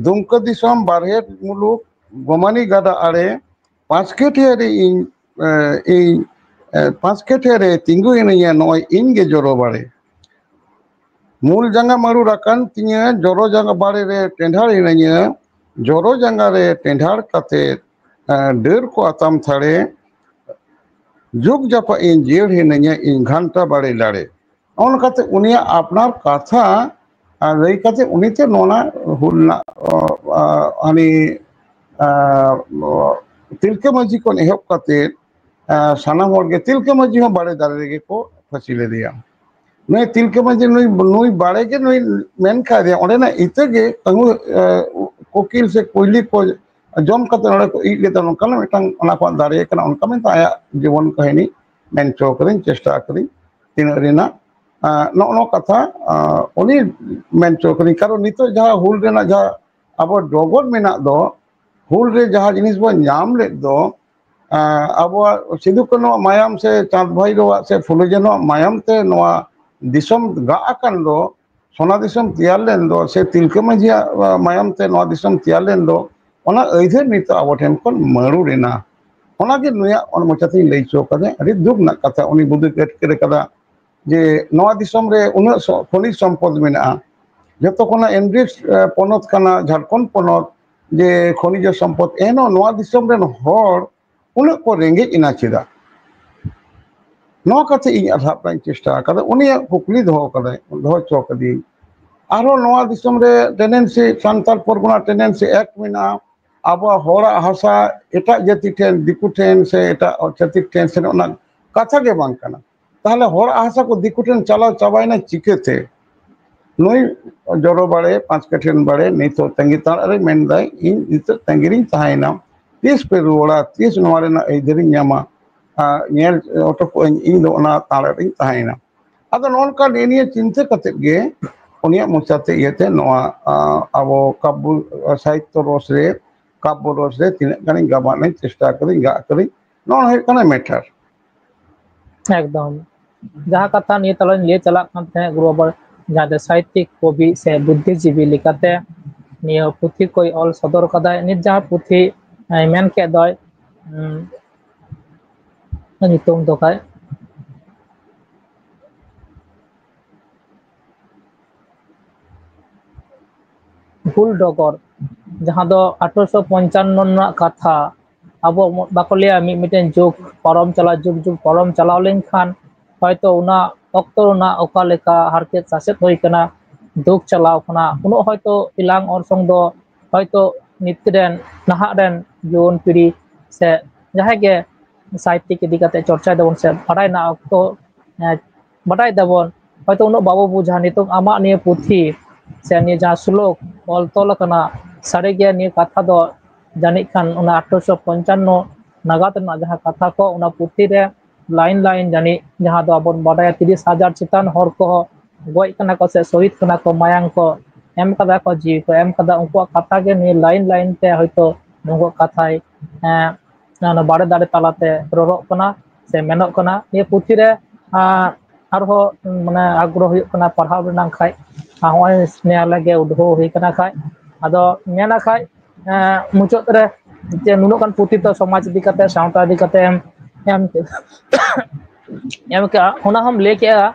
ᱫᱩᱢᱠᱟᱹ ᱫᱤᱥᱚᱢ, ᱵᱟᱨᱦᱮᱴ ᱢᱩᱞᱩᱠ, ᱜᱚᱢᱟᱱᱤ ᱜᱟᱰᱟ ᱟᱲᱮ, ᱯᱟᱸᱪ ᱠᱟᱹᱴᱷᱤᱭᱟᱹ ᱨᱮ ᱤᱧ, ᱮ, ᱤᱧ, ᱮ, ᱯᱟᱸᱪ ᱠᱟᱹᱴᱷᱤᱭᱟᱹ ᱨᱮ ᱛᱤᱸᱜᱩ ᱦᱤᱱᱟᱹᱧᱟ ᱱᱚᱜᱼᱚᱭ ᱤᱧ ᱜᱮ ᱡᱚᱨᱚ ᱵᱟᱲᱮ᱾ ᱢᱩᱞ ᱡᱟᱸᱜᱟ ᱢᱟᱹᱨᱩᱲ ᱟᱠᱟᱱ ᱛᱤᱧᱟᱹ, ᱡᱚᱨᱚ ᱡᱟᱸᱜᱟ ᱵᱟᱲᱮ ᱨᱮ ᱴᱮᱸᱰᱷᱟᱲ ᱦᱤᱱᱟᱹᱧᱟ, ᱡᱚᱨᱚ ᱡᱟᱸᱜᱟ ᱨᱮ ᱴᱮᱸᱰᱷᱟᱲ ᱠᱟᱛᱮ, ᱮ, ᱰᱟᱹᱨ ᱠᱚ ᱟᱛᱟᱢ ᱛᱷᱟᱲᱮ, ᱡᱩᱜᱽ ᱡᱟᱯᱟᱜ ᱤᱧ ᱡᱤᱭᱟᱹᱲ ᱦᱤᱱᱟᱹᱧᱟ ᱤᱧ ᱜᱷᱟᱱᱴᱟ ᱵᱟᱲᱮ ᱞᱟᱲᱮ᱾ ᱚᱱᱠᱟᱛᱮ ᱩᱱᱤᱭᱟᱜ ᱟᱯᱱᱟᱨ ᱠᱟᱛᱷᱟ, ᱟᱨ ᱞᱟᱹᱭ ᱠᱟᱛᱮ ᱩᱱᱤᱛᱮ ᱱᱚᱣᱟ ᱦᱩᱞ ᱨᱮᱱᱟᱜ, ᱚ, ᱟ, ᱦᱟᱹᱱᱤ, ᱟ, ᱚ, ᱛᱤᱞᱠᱟᱹ ᱢᱟᱹᱡᱷᱤ ᱠᱷᱚᱱ ᱮᱦᱚᱵ ᱠᱟᱛᱮ, ᱟ, ᱥᱟᱱᱟᱢ ᱦᱚᱲ ᱜᱮ, ᱛᱤᱞᱠᱟᱹ ᱢᱟᱹᱡᱷᱤ ᱦᱚᱸ ᱵᱟᱲᱮ ᱫᱟᱨᱮ ᱨᱮᱜᱮ ᱠᱚ ᱯᱷᱟᱹᱥᱤ ᱞᱮᱫᱮᱭᱟ᱾ ᱱᱩᱭ ᱛᱤᱞᱠᱟᱹ ᱢᱟᱹᱡᱷᱤ, ᱱᱩᱭ, ᱱᱩᱭ ᱵᱟᱲᱮ ᱜᱮ ᱱᱩᱭ ᱢᱮᱱ ᱠᱟᱫᱮᱭᱟ, ᱚᱸᱰᱮᱱᱟᱜ ᱤᱛᱟᱹ ᱜᱮ ᱠᱟᱹᱦᱩ, ᱟ, ᱠᱳᱠᱤᱞ ᱥᱮ ᱠᱩᱭᱞᱤ ᱠᱚ ᱡᱚᱢ ᱠᱟᱛᱮ ᱱᱚᱰᱮ ᱠᱚ ᱤᱡ ᱞᱮᱫᱟ, ᱱᱚᱝᱠᱟᱱᱟᱜ ᱢᱤᱫᱴᱟᱝ ᱚᱱᱟ ᱠᱷᱚᱱ ᱫᱟᱨᱮ ᱠᱟᱱᱟ, ᱚᱱᱠᱟ ᱢᱮᱱᱛᱮ ᱟᱭᱟᱜ ᱡᱤᱵᱚᱱ ᱠᱟᱹᱦᱱᱤ ᱢᱮᱱ ᱦᱚᱪᱚ ᱠᱟᱹᱫᱟᱹᱧ, ᱪᱮᱥᱴᱟ ᱠᱟᱹᱫᱟᱹᱧ ᱛᱤᱱᱟᱹᱜ ᱨᱮᱱᱟᱜ, ᱟ, ᱱᱚᱜᱼᱚ ᱱᱚᱣᱟ ᱠᱟᱛᱷᱟ, ᱟ, ᱩᱱᱤ ᱢᱮᱱ ᱦᱚᱪᱚ ᱠᱟᱹᱫᱟᱹᱧ᱾ ᱠᱟᱨᱚᱱ ᱱᱤᱛᱚᱜ ᱡᱟᱦᱟᱸ ᱦᱩᱞ ᱨᱮᱱᱟᱜ ᱡᱟᱦᱟᱸ ᱟᱵᱚ ᱰᱚᱜᱚᱨ ᱢᱮᱱᱟᱜ ᱫᱚ, ᱦᱩᱞ ᱨᱮ ᱡᱟᱦᱟᱸ ᱡᱤᱱᱤᱥ ᱵᱚᱱ ᱧᱟᱢ ᱞᱮᱫ ᱫᱚ, ᱟ, ᱟᱵᱚᱣᱟᱜ ᱥᱤᱫᱩ ᱠᱟᱹᱱᱩᱣᱟᱜ ᱢᱟᱭᱟᱢ ᱥᱮ ᱪᱟᱸᱫᱽ ᱵᱷᱟᱭᱨᱳᱣᱟᱜ ᱥᱮ ᱯᱷᱩᱞᱳ ᱡᱷᱟᱱᱳᱣᱟᱜ ᱢᱟᱭᱟᱢ ᱛᱮ ᱱᱚᱣᱟ ᱫᱤᱥᱚᱢ ᱜᱟᱜ ᱟᱠᱟᱱ ᱫᱚ, ᱥᱚᱱᱟ ᱫᱤᱥᱚᱢ ᱛᱮᱭᱟᱨ ᱞᱮᱱ ᱫᱚ, ᱥᱮ ᱛᱤᱞᱠᱟᱹ ᱢᱟᱹᱡᱷᱤᱭᱟᱜ, ᱟ, ᱢᱟᱭᱟᱢ ᱛᱮ ᱱᱚᱣᱟ ᱫᱤᱥᱚᱢ ᱛᱮᱭᱟᱨ ᱞᱮᱱ ᱫᱚ, ᱚᱱᱟ ᱟᱹᱭᱫᱟᱹᱨ ᱱᱤᱛᱚᱜ ᱟᱵᱚ ᱴᱷᱮᱱ ᱠᱷᱚᱱ ᱢᱟᱹᱨᱩᱲ ᱮᱱᱟ᱾ ᱚᱱᱟᱜᱮ ᱱᱩᱭᱟᱜ ᱚᱱᱟ ᱢᱚᱪᱟᱛᱤᱧ ᱞᱟᱹᱭ ᱦᱚᱪᱚ ᱠᱟᱫᱟ᱾ ᱟᱹᱰᱤ ᱫᱩᱠ ᱨᱮᱱᱟᱜ ᱠᱟᱛᱷᱟ, ᱩᱱᱤ ᱵᱩᱫᱩᱭ ᱟᱹᱴᱠᱟᱹᱨ ᱠᱟᱫᱟ ᱡᱮ ᱱᱚᱣᱟ ᱫᱤᱥᱚᱢ ᱨᱮ ᱩᱱᱟᱹᱜ ᱥᱚ-, ᱠᱷᱚᱱᱤᱡᱽ ᱥᱚᱢᱯᱚᱫ ᱢᱮᱱᱟᱜᱼᱟ, ᱡᱚᱛᱚ ᱠᱷᱚᱱᱟᱜ ᱮᱱᱨᱤᱪ, ᱮ, ᱯᱚᱱᱚᱛ ᱠᱟᱱᱟ ᱡᱷᱟᱲᱠᱷᱚᱸᱰ ᱯᱚᱱᱚᱛ, ᱡᱮ ᱠᱷᱚᱱᱤᱡᱽ ᱥᱚᱢᱯᱚᱫ, ᱮᱱᱦᱚᱸ ᱱᱚᱣᱟ ᱫᱤᱥᱚᱢ ᱨᱮᱱ ᱦᱚᱲ ᱩᱱᱟᱹᱜ ᱠᱚ ᱨᱮᱸᱜᱮᱡ ᱮᱱᱟ ᱪᱮᱫᱟᱜ? ᱱᱚᱣᱟ ᱠᱟᱛᱷᱟ ᱤᱧ ᱟᱨ ᱥᱟᱵ ᱨᱮᱱᱟᱜ ᱤᱧ ᱪᱮᱥᱴᱟ ᱟᱠᱟᱫᱟ᱾ ᱩᱱᱤᱭᱟᱜ ᱠᱩᱠᱞᱤ ᱫᱚᱦᱚ ᱠᱟᱫᱟᱭ, ᱫᱚᱦᱚ ᱦᱚᱪᱚ ᱠᱟᱫᱤᱭᱟᱹᱧ᱾ ᱟᱨᱦᱚᱸ ᱱᱚᱣᱟ ᱫᱤᱥᱚᱢ ᱨᱮ ᱴᱮᱱᱰᱮᱱᱥᱤ, ᱥᱟᱱᱛᱟᱲ ᱯᱚᱨᱜᱚᱱᱟ ᱴᱮᱱᱰᱮᱱᱥᱤ ᱮᱠᱴ ᱢᱮᱱᱟᱜᱼᱟ, ᱟᱵᱚᱣᱟᱜ ᱦᱚᱲᱟᱜ ᱦᱟᱥᱟ ᱮᱴᱟᱜ ᱡᱟᱹᱛᱤ ᱴᱷᱮᱱ, ᱫᱤᱠᱩ ᱴᱷᱮᱱ ᱥᱮ ᱮᱴᱟᱜ ᱪᱷᱟᱹᱛᱤᱠ ᱴᱷᱮᱱ ᱥᱮᱱᱚᱜ ᱨᱮᱱᱟᱜ ᱠᱟᱛᱷᱟ ᱜᱮ ᱵᱟᱝ ᱠᱟᱱᱟ᱾ ᱛᱟᱦᱚᱞᱮ ᱦᱚᱲᱟᱜ ᱦᱟᱥᱟ ᱠᱚ ᱫᱤᱠᱩ ᱴᱷᱮᱱ ᱪᱟᱞᱟᱣ ᱪᱟᱵᱟᱭᱮᱱᱟ ᱪᱤᱠᱟᱹᱛᱮ? ᱱᱩᱭ ᱡᱚᱨᱚ ᱵᱟᱲᱮ, ᱯᱟᱸᱪ ᱠᱟᱹᱴᱷᱤᱭᱟᱹᱱ ᱵᱟᱲᱮ ᱱᱤᱛᱚᱜ ᱛᱟᱺᱜᱤ ᱛᱟᱲᱟᱜ ᱨᱮ ᱢᱮᱱᱫᱟᱭ, "ᱤᱧ ᱱᱤᱛᱚᱜ ᱛᱟᱺᱜᱤ ᱨᱤᱧ ᱛᱟᱦᱮᱸᱭᱮᱱᱟ, ᱛᱤᱥ ᱯᱮ ᱨᱩᱣᱟᱹᱲᱟ, ᱛᱤᱥ ᱱᱚᱣᱟ ᱨᱮᱱᱟᱜ ᱟᱹᱭᱫᱟᱹᱨᱤᱧ ᱧᱟᱢᱟ, ᱟᱨ ᱧᱮᱞ ᱦᱚᱴᱚ ᱠᱚᱜᱼᱟᱹᱧ, ᱤᱧ ᱫᱚ ᱚᱱᱟ ᱛᱟᱲᱟᱜ ᱨᱤᱧ ᱛᱟᱦᱮᱸᱭᱮᱱᱟ᱾" ᱟᱫᱚ ᱱᱚᱜᱼᱚ ᱱᱚᱝᱠᱟ ᱱᱮᱜᱼᱮ ᱱᱤᱭᱟᱹ ᱪᱤᱱᱛᱟᱹ ᱠᱟᱛᱮᱫ ᱜᱮ ᱩᱱᱤᱭᱟᱜ ᱢᱚᱪᱟᱛᱮ ᱤᱭᱟᱹᱛᱮ ᱱᱚᱣᱟ, ᱟᱸ, ᱟᱵᱚ ᱠᱟᱵᱽᱵᱚ ᱥᱟᱦᱤᱛᱛᱚ ᱨᱚᱥ ᱨᱮ, ᱠᱟᱵᱽᱵᱚ ᱨᱚᱥ ᱨᱮ ᱛᱤᱱᱟᱹᱜ ᱜᱟᱱᱤᱧ ᱜᱟᱵᱟᱱ ᱟᱹᱧ, ᱪᱮᱥᱴᱟ ᱠᱟᱹᱫᱟᱹᱧ, ᱜᱟᱜ ᱠᱟᱹᱫᱟᱹᱧ, ᱱᱚᱣᱟ ᱦᱩᱭᱩᱜ ᱠᱟᱱᱟ ᱢᱮᱴᱟᱨ᱾ ᱮᱠᱫᱚᱢ᱾ ᱡᱟᱦᱟᱸ ᱠᱟᱛᱷᱟ ᱱᱤᱭᱟᱹ ᱛᱟᱞᱟᱧ ᱞᱟᱹᱭ ᱪᱟᱞᱟᱜ ᱠᱟᱱ ᱛᱟᱦᱮᱸᱫ, ᱜᱩᱨᱩ ᱵᱟᱵᱟ ᱡᱟᱦᱟᱸ ᱫᱚ ᱥᱟᱦᱤᱛᱛᱤᱠ, ᱠᱚᱵᱤ ᱥᱮ ᱵᱩᱫᱽᱫᱷᱤᱡᱤᱵᱤ ᱞᱮᱠᱟᱛᱮ ᱱᱤᱭᱟᱹ ᱯᱩᱛᱷᱤ ᱠᱚᱭ ᱚᱞ ᱥᱚᱫᱚᱨ ᱠᱟᱫᱟᱭ᱾ ᱱᱤᱛ ᱡᱟᱦᱟᱸ ᱯᱩᱛᱷᱤ, ᱮ, ᱢᱮᱱ ᱠᱮᱫ ᱫᱚᱭ, ᱩᱸ, ᱧᱩᱛᱩᱢ ᱫᱚ ᱠᱷᱟᱡ ᱦᱩᱞ ᱰᱚᱜᱚᱨ, ᱡᱟᱦᱟᱸ ᱫᱚ ᱟᱴᱷᱨᱚᱥᱚ ᱯᱚᱧᱪᱟᱱᱱᱚ ᱨᱮᱱᱟᱜ ᱠᱟᱛᱷᱟ᱾ ᱟᱵᱚ ᱢᱚ-, ᱵᱟᱠᱚ ᱞᱟᱹᱭᱟ, ᱢᱤᱫ ᱢᱤᱫᱴᱮᱱ ᱡᱩᱜᱽ ᱯᱟᱨᱚᱢ ᱪᱟᱞᱟᱣ, ᱡᱩᱜᱽ ᱡᱩᱜᱽ ᱯᱟᱨᱚᱢ ᱪᱟᱞᱟᱣ ᱞᱮᱱᱠᱷᱟᱱ ᱦᱚᱭᱛᱚ ᱚᱱᱟ ᱚᱠᱛᱚ ᱨᱮᱱᱟᱜ ᱚᱠᱟ ᱞᱮᱠᱟ ᱦᱟᱨᱠᱮᱛ ᱥᱟᱥᱮᱛ ᱦᱩᱭ ᱠᱟᱱᱟ, ᱫᱩᱠ ᱪᱟᱞᱟᱣ ᱠᱟᱱᱟ, ᱩᱱᱟᱹᱜ ᱦᱚᱭᱛᱚ ᱮᱞᱟᱝ ᱚᱨᱥᱚᱝ ᱫᱚ ᱦᱚᱭᱛᱚ ᱱᱤᱛ ᱨᱮᱱ, ᱱᱟᱦᱟᱜ ᱨᱮᱱ ᱡᱩᱣᱟᱹᱱ ᱯᱤᱲᱦᱤ ᱥᱮ ᱡᱟᱦᱟᱸᱭ ᱜᱮ ᱥᱟᱦᱤᱛᱛᱤᱠ ᱤᱫᱤ ᱠᱟᱛᱮ ᱪᱚᱨᱪᱟᱭ ᱫᱟᱵᱚᱱ ᱥᱮ ᱵᱟᱰᱟᱭ ᱨᱮᱱᱟᱜ ᱚᱠᱛᱚ, ᱮ, ᱵᱟᱰᱟᱭ ᱫᱟᱵᱚᱱ, ᱦᱚᱭᱛᱚ ᱩᱱᱟᱹᱜ ᱵᱟᱵᱚ ᱵᱩᱡᱟ᱾ ᱱᱤᱛᱚᱝ ᱟᱢᱟᱜ ᱱᱤᱭᱟᱹ ᱯᱩᱛᱷᱤ ᱥᱮ ᱱᱤᱭᱟᱹ ᱡᱟᱦᱟᱸ ᱥᱞᱳᱠ ᱚᱞ ᱛᱚᱞ ᱟᱠᱟᱱᱟ, ᱥᱟᱹᱨᱤᱜᱮ ᱱᱤᱭᱟᱹ ᱠᱟᱛᱷᱟ ᱫᱚ ᱡᱟᱹᱱᱤᱡ ᱠᱷᱟᱱ ᱚᱱᱟ ᱟᱴᱷᱨᱚᱥᱚ ᱯᱚᱧᱪᱟᱱᱱᱚ ᱱᱟᱜᱟᱫ ᱨᱮᱱᱟᱜ ᱡᱟᱦᱟᱸ ᱠᱟᱛᱷᱟ ᱠᱚ, ᱚᱱᱟ ᱯᱩᱛᱷᱤ ᱨᱮ line line ᱡᱟᱹᱱᱤᱡ, ᱡᱟᱦᱟᱸ ᱫᱚ ᱟᱵᱚᱱ ᱵᱟᱰᱟᱭᱟ, ᱛᱤᱨᱤᱥ ᱦᱟᱡᱟᱨ ᱪᱮᱛᱟᱱ ᱦᱚᱲ ᱠᱚ ᱜᱚᱡ ᱠᱟᱱᱟ ᱠᱚ ᱥᱮ ᱥᱚᱦᱤᱫ ᱠᱟᱱᱟ ᱠᱚ, ᱢᱟᱭᱟᱝ ᱠᱚ ᱮᱢ ᱠᱟᱫᱟ ᱠᱚ, ᱡᱤᱣᱤ ᱠᱚ ᱮᱢ ᱠᱟᱫᱟ, ᱩᱱᱠᱩᱣᱟᱜ ᱠᱟᱛᱷᱟ ᱜᱮ ᱱᱤᱭᱟᱹ line line ᱛᱮ ᱦᱚᱭᱛᱚ ᱱᱩᱠᱩᱣᱟᱜ ᱠᱟᱛᱷᱟᱭ, ᱮᱸ, ᱚᱱᱟ ᱵᱟᱲᱮ ᱫᱟᱲᱮ ᱛᱟᱞᱟᱛᱮ ᱨᱚᱨᱚᱜ ᱠᱟᱱᱟ ᱥᱮ ᱢᱮᱱᱚᱜ ᱠᱟᱱᱟ᱾ ᱱᱤᱭᱟᱹ ᱯᱩᱛᱷᱤ ᱨᱮ, ᱟᱸ, ᱟᱨᱦᱚᱸ, ᱢᱟᱱᱮ, ᱟᱜᱽᱨᱚᱦᱚ ᱦᱩᱭᱩᱜ ᱠᱟᱱᱟ ᱯᱟᱲᱦᱟᱣ ᱨᱮᱱᱟᱜ ᱠᱷᱟᱡ, ᱟᱨ ᱱᱚᱜᱼᱚᱭ ᱱᱮ ᱟᱞᱮ ᱜᱮ ᱩᱰᱷᱟᱹᱣ ᱦᱩᱭ ᱠᱟᱱᱟ ᱠᱷᱟᱡ᱾ ᱟᱫᱚ ᱢᱮᱱᱟ ᱠᱷᱟᱡ, ᱮᱸ, ᱢᱩᱪᱟᱹᱫ ᱨᱮ ᱡᱮ ᱱᱩᱱᱟᱹᱜ ᱜᱟᱱ ᱯᱩᱛᱷᱤ ᱛᱚ ᱥᱚᱢᱟᱡᱽ ᱤᱫᱤ ᱠᱟᱛᱮ, ᱥᱟᱶᱛᱟ ᱤᱫᱤ ᱠᱟᱛᱮ ᱮᱢ, ᱮᱢ, ᱮᱢ ᱠᱮᱜᱼᱟ, ᱚᱱᱟ ᱦᱚᱸᱢ ᱞᱟᱹᱭ ᱠᱮᱜᱼᱟ,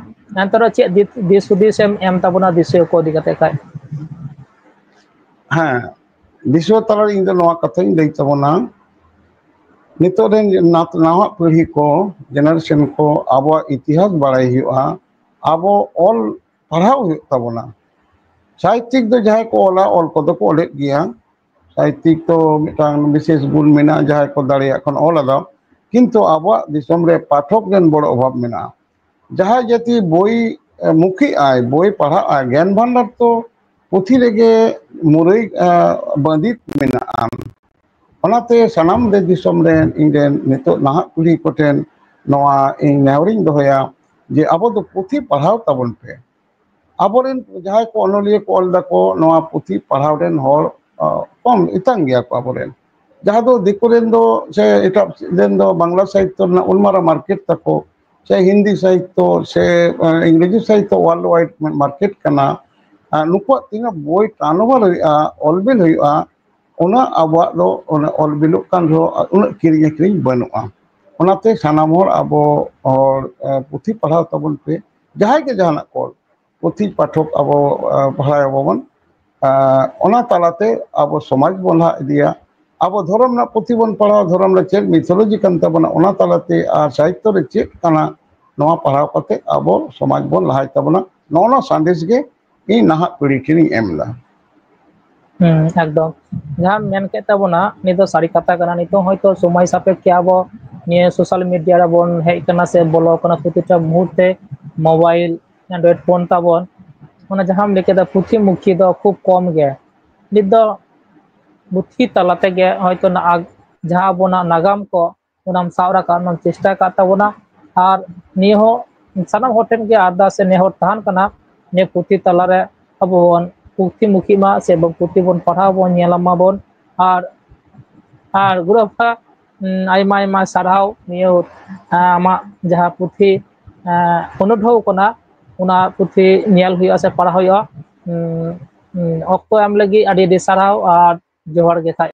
ᱮᱱᱛᱮ ᱨᱮᱦᱚᱸ ᱪᱮᱫ ᱫᱤᱥ-, ᱫᱤᱥ ᱦᱩᱫᱤᱥ ᱮᱢ ᱮᱢ ᱛᱟᱵᱚᱱᱟ ᱫᱤᱥᱩᱣᱟᱹ ᱠᱚ ᱤᱫᱤ ᱠᱟᱛᱮ ᱠᱷᱟᱡ? ᱦᱮᱸ, ᱫᱤᱥᱩᱣᱟᱹ ᱛᱟᱞᱟᱨᱮ ᱤᱧ ᱫᱚ ᱱᱚᱣᱟ ᱠᱟᱛᱷᱟᱧ ᱞᱟᱹᱭ ᱛᱟᱵᱚᱱᱟ, ᱱᱤᱛᱚᱜ ᱨᱮᱱ ᱱᱟᱛ-, ᱱᱟᱣᱟᱜ ᱯᱤᱲᱦᱤ ᱠᱚ, generation ᱠᱚ, ᱟᱵᱚᱣᱟᱜ ᱤᱛᱤᱦᱟᱥ ᱵᱟᱲᱟᱭ ᱦᱩᱭᱩᱜᱼᱟ, ᱟᱵᱚ ᱚᱞ ᱯᱟᱲᱦᱟᱣ ᱦᱩᱭᱩᱜ ᱛᱟᱵᱚᱱᱟ᱾ ᱥᱟᱦᱤᱛᱭᱤᱠ ᱫᱚ ᱡᱟᱦᱟᱸᱭ ᱠᱚ ᱚᱞᱟ, ᱚᱞ ᱠᱚᱫᱚ ᱠᱚ ᱚᱞᱮᱫ ᱜᱮᱭᱟ᱾ ᱥᱟᱦᱤᱛᱭᱤᱠ ᱫᱚ ᱢᱤᱫᱴᱟᱝ ᱵᱤᱥᱮᱥ ᱜᱩᱱ ᱢᱮᱱᱟᱜᱼᱟ, ᱡᱟᱦᱟᱸᱭ ᱠᱚ ᱫᱟᱲᱮᱭᱟᱜ ᱠᱷᱟᱱ ᱚᱞ ᱟᱫᱟ᱾ ᱠᱤᱱᱛᱩ ᱟᱵᱚᱣᱟᱜ ᱫᱤᱥᱚᱢ ᱨᱮ ᱯᱟᱴᱷᱚᱠ ᱨᱮᱱ ᱵᱚᱲᱚ ᱚᱵᱷᱟᱵ ᱢᱮᱱᱟᱜᱼᱟ᱾ ᱡᱟᱦᱟᱸᱭ ᱡᱟᱹᱛᱤ ᱵᱳᱭ, ᱮ, ᱢᱩᱠᱷᱤᱜ ᱟᱭ, ᱵᱳᱭ ᱯᱟᱲᱦᱟᱜ ᱟᱭ, ᱜᱮᱭᱟᱱ ᱵᱷᱟᱱᱰᱟᱨ ᱛᱚ ᱯᱩᱛᱷᱤ ᱨᱮᱜᱮ ᱢᱩᱨᱟᱹᱭ, ᱮ, ᱵᱟᱸᱫᱤᱛ ᱢᱮᱱᱟᱜᱼᱟ᱾ ᱚᱱᱟᱛᱮ ᱥᱟᱱᱟᱢ ᱫᱮᱥ ᱫᱤᱥᱚᱢ ᱨᱮᱱ ᱤᱧ ᱨᱮᱱ ᱱᱤᱛᱚᱜ ᱱᱟᱦᱟᱜ ᱯᱤᱲᱦᱤ ᱠᱚᱴᱷᱮᱱ ᱱᱚᱣᱟ ᱤᱧ ᱱᱮᱦᱚᱨᱤᱧ ᱫᱚᱦᱚᱭᱟ ᱡᱮ ᱟᱵᱚ ᱫᱚ ᱯᱩᱛᱷᱤ ᱯᱟᱲᱦᱟᱣ ᱛᱟᱵᱚᱱ ᱯᱮ᱾ ᱟᱵᱚᱨᱮᱱ ᱡᱟᱦᱟᱸᱭ ᱠᱚ ᱚᱱᱚᱞᱤᱭᱟᱹ ᱠᱚ ᱚᱞ ᱫᱟᱠᱚ, ᱱᱚᱣᱟ ᱯᱩᱛᱷᱤ ᱯᱟᱲᱦᱟᱣ ᱨᱮᱱ ᱦᱚᱲ, ᱟ, ᱠᱚᱢ ᱤᱛᱟᱝ ᱜᱮᱭᱟ ᱠᱚ ᱟᱵᱚᱨᱮᱱ᱾ ᱡᱟᱦᱟᱸ ᱫᱚ ᱫᱤᱠᱩ ᱨᱮᱱ ᱫᱚ ᱥᱮ ᱮᱴᱟᱜ ᱨᱮᱱ ᱫᱚ ᱵᱟᱝᱞᱟ ᱥᱟᱦᱤᱛᱛᱚ ᱨᱮᱱᱟᱜ ᱩᱱ ᱢᱟᱨᱟᱝ ᱢᱟᱨᱠᱮᱴ ᱛᱟᱠᱚ, ᱥᱮ ᱦᱤᱱᱫᱤ ᱥᱟᱦᱤᱛᱛᱚ ᱥᱮ, ᱟ, ᱤᱝᱨᱮᱡᱤ ᱥᱟᱦᱤᱛᱛᱚ world wide market ᱠᱟᱱᱟ᱾ ᱟ, ᱱᱩᱠᱩᱣᱟᱜ ᱛᱤᱱᱟᱹᱜ ᱵᱳᱭ turnover ᱦᱩᱭᱩᱜᱼᱟ, ᱚᱞ ᱵᱤᱞ ᱦᱩᱭᱩᱜᱼᱟ, ᱚᱱᱟ ᱟᱵᱚᱣᱟᱜ ᱫᱚ ᱚᱱᱟ ᱚᱞ ᱵᱤᱞᱚᱜ ᱠᱟᱱ ᱨᱮᱦᱚᱸ ᱩᱱᱟᱹᱜ ᱠᱤᱨᱤᱧ ᱟᱹᱠᱷᱨᱤᱧ ᱵᱟᱹᱱᱩᱜᱼᱟ᱾ ᱚᱱᱟᱛᱮ ᱥᱟᱱᱟᱢ ᱦᱚᱲ ᱟᱵᱚ ᱦᱚᱲ, ᱮ, ᱯᱩᱛᱷᱤ ᱯᱟᱲᱦᱟᱣ ᱛᱟᱵᱚᱱ ᱯᱮ, ᱡᱟᱦᱟᱸᱭ ᱜᱮ ᱡᱟᱦᱟᱱᱟᱜ ᱠᱚ ᱚᱞ, ᱯᱩᱛᱷᱤ ᱯᱟᱴᱷᱚᱠ ᱟᱵᱚ, ᱮ, ᱯᱟᱲᱦᱟᱣ ᱟᱵᱚᱱ᱾ ᱮ, ᱚᱱᱟ ᱛᱟᱞᱟᱛᱮ ᱟᱵᱚ ᱥᱚᱢᱟᱡᱽ ᱵᱚᱱ ᱞᱟᱦᱟ ᱤᱫᱤᱭᱟ᱾ ᱟᱵᱚ ᱫᱷᱚᱨᱚᱢ ᱨᱮᱱᱟᱜ ᱯᱩᱛᱷᱤ ᱵᱚᱱ ᱯᱟᱲᱦᱟᱣᱟ, ᱫᱷᱚᱨᱚᱢ ᱨᱮ ᱪᱮᱫ mythology ᱠᱟᱱ ᱛᱟᱵᱚᱱᱟ, ᱚᱱᱟ ᱛᱟᱞᱟᱛᱮ ᱟᱨ ᱥᱟᱦᱤᱛᱛᱚ ᱨᱮ ᱪᱮᱫ ᱠᱟᱱᱟ, ᱱᱚᱣᱟ ᱯᱟᱲᱦᱟᱣ ᱠᱟᱛᱮ ᱟᱵᱚ ᱥᱚᱢᱟᱡᱽ ᱵᱚᱱ ᱞᱟᱦᱟᱭ ᱛᱟᱵᱚᱱᱟ᱾ ᱱᱚᱜᱼᱚ ᱱᱚᱣᱟ ᱥᱟᱸᱫᱮᱥ ᱜᱮ ᱤᱧ ᱱᱟᱦᱟᱜ ᱯᱤᱲᱦᱤ ᱴᱷᱮᱱᱤᱧ ᱮᱢ ᱮᱫᱟ᱾ ᱦᱩᱸ, ᱮᱠᱫᱚᱢ᱾ ᱡᱟᱦᱟᱸᱢ ᱢᱮᱱ ᱠᱮᱫ ᱛᱟᱵᱚᱱᱟ, ᱱᱤᱭᱟᱹ ᱫᱚ ᱥᱟᱹᱨᱤ ᱠᱟᱛᱷᱟ ᱠᱟᱱᱟ᱾ ᱱᱤᱛᱚᱜ ᱦᱚᱭᱛᱳ ᱥᱚᱢᱚᱭ ᱥᱟᱯᱮᱠᱠᱷᱮ ᱟᱵᱚ ᱱᱤᱭᱟᱹ social media ᱨᱮᱵᱚᱱ ᱦᱮᱡ ᱠᱟᱱᱟ ᱥᱮ ᱵᱚᱞᱚ ᱠᱟᱱᱟ, ᱯᱨᱚᱛᱤᱴᱟ ᱢᱩᱦᱩᱨᱛᱮ mobile, Android phone ᱛᱟᱵᱚᱱ᱾ ᱚᱱᱟ ᱡᱟᱦᱟᱸᱢ ᱞᱟᱹᱭ ᱠᱮᱫᱟ ᱯᱩᱛᱷᱤ ᱢᱩᱠᱷᱤ ᱫᱚ ᱠᱷᱩᱵ ᱠᱚᱢ ᱜᱮ᱾ ᱱᱤᱛ ᱫᱚ ᱯᱩᱛᱷᱤ ᱛᱟᱞᱟ ᱛᱮᱜᱮ ᱦᱚᱭᱛᱳ ᱱᱟ-, ᱡᱟᱦᱟᱸ ᱟᱵᱚᱱᱟᱜ ᱱᱟᱜᱟᱢ ᱠᱚ ᱚᱱᱟᱢ ᱥᱟᱵ ᱨᱟᱠᱟᱵ ᱨᱮᱱᱟᱜ ᱮᱢ ᱪᱮᱥᱴᱟ ᱟᱠᱟᱫ ᱛᱟᱵᱚᱱᱟ᱾ ᱟᱨ ᱱᱤᱭᱟᱹ ᱦᱚᱸ ᱥᱟᱱᱟᱢ ᱦᱚᱲ ᱴᱷᱮᱱ ᱜᱮ ᱟᱨᱫᱟᱥ ᱥᱮ ᱱᱮᱦᱚᱨ ᱛᱟᱦᱮᱱ ᱠᱟᱱᱟ, ᱱᱤᱭᱟᱹ ᱯᱩᱛᱷᱤ ᱛᱟᱞᱟᱨᱮ ᱟᱵᱚ ᱵᱚᱱ ᱯᱩᱛᱷᱤ ᱢᱩᱠᱷᱤ ᱢᱟ ᱥᱮ ᱵᱚᱱ ᱯᱩᱛᱷᱤ ᱵᱚᱱ ᱯᱟᱲᱦᱟᱣ ᱵᱚᱱ ᱧᱮᱞ ᱢᱟᱵᱚᱱ᱾ ᱟᱨ, ᱟᱨ ᱜᱩᱨᱩ ᱵᱟᱵᱟ, ᱩᱢ, ᱟᱭᱢᱟ ᱟᱭᱢᱟ ᱥᱟᱨᱦᱟᱣ ᱱᱤᱭᱟᱹ, ᱟᱸ, ᱟᱢᱟᱜ ᱡᱟᱦᱟᱸ ᱯᱩᱛᱷᱤ, ᱟᱸ, ᱚᱱᱩᱨᱳᱫᱷ ᱠᱟᱱᱟ, ᱚᱱᱟ ᱯᱩᱛᱷᱤ ᱧᱮᱞ ᱦᱩᱭᱩᱜᱼᱟ ᱥᱮ ᱯᱟᱲᱦᱟᱣ ᱦᱩᱭᱩᱜᱼᱟ᱾ ᱩᱢ, ᱩᱢ, ᱚᱠᱛᱚ ᱮᱢ ᱞᱟᱹᱜᱤᱫ ᱟᱹᱰᱤ ᱟᱹᱰᱤ ᱥᱟᱨᱦᱟᱣ ᱟᱨ ᱡᱚᱦᱟᱨ ᱜᱮ ᱠᱷᱟᱡ᱾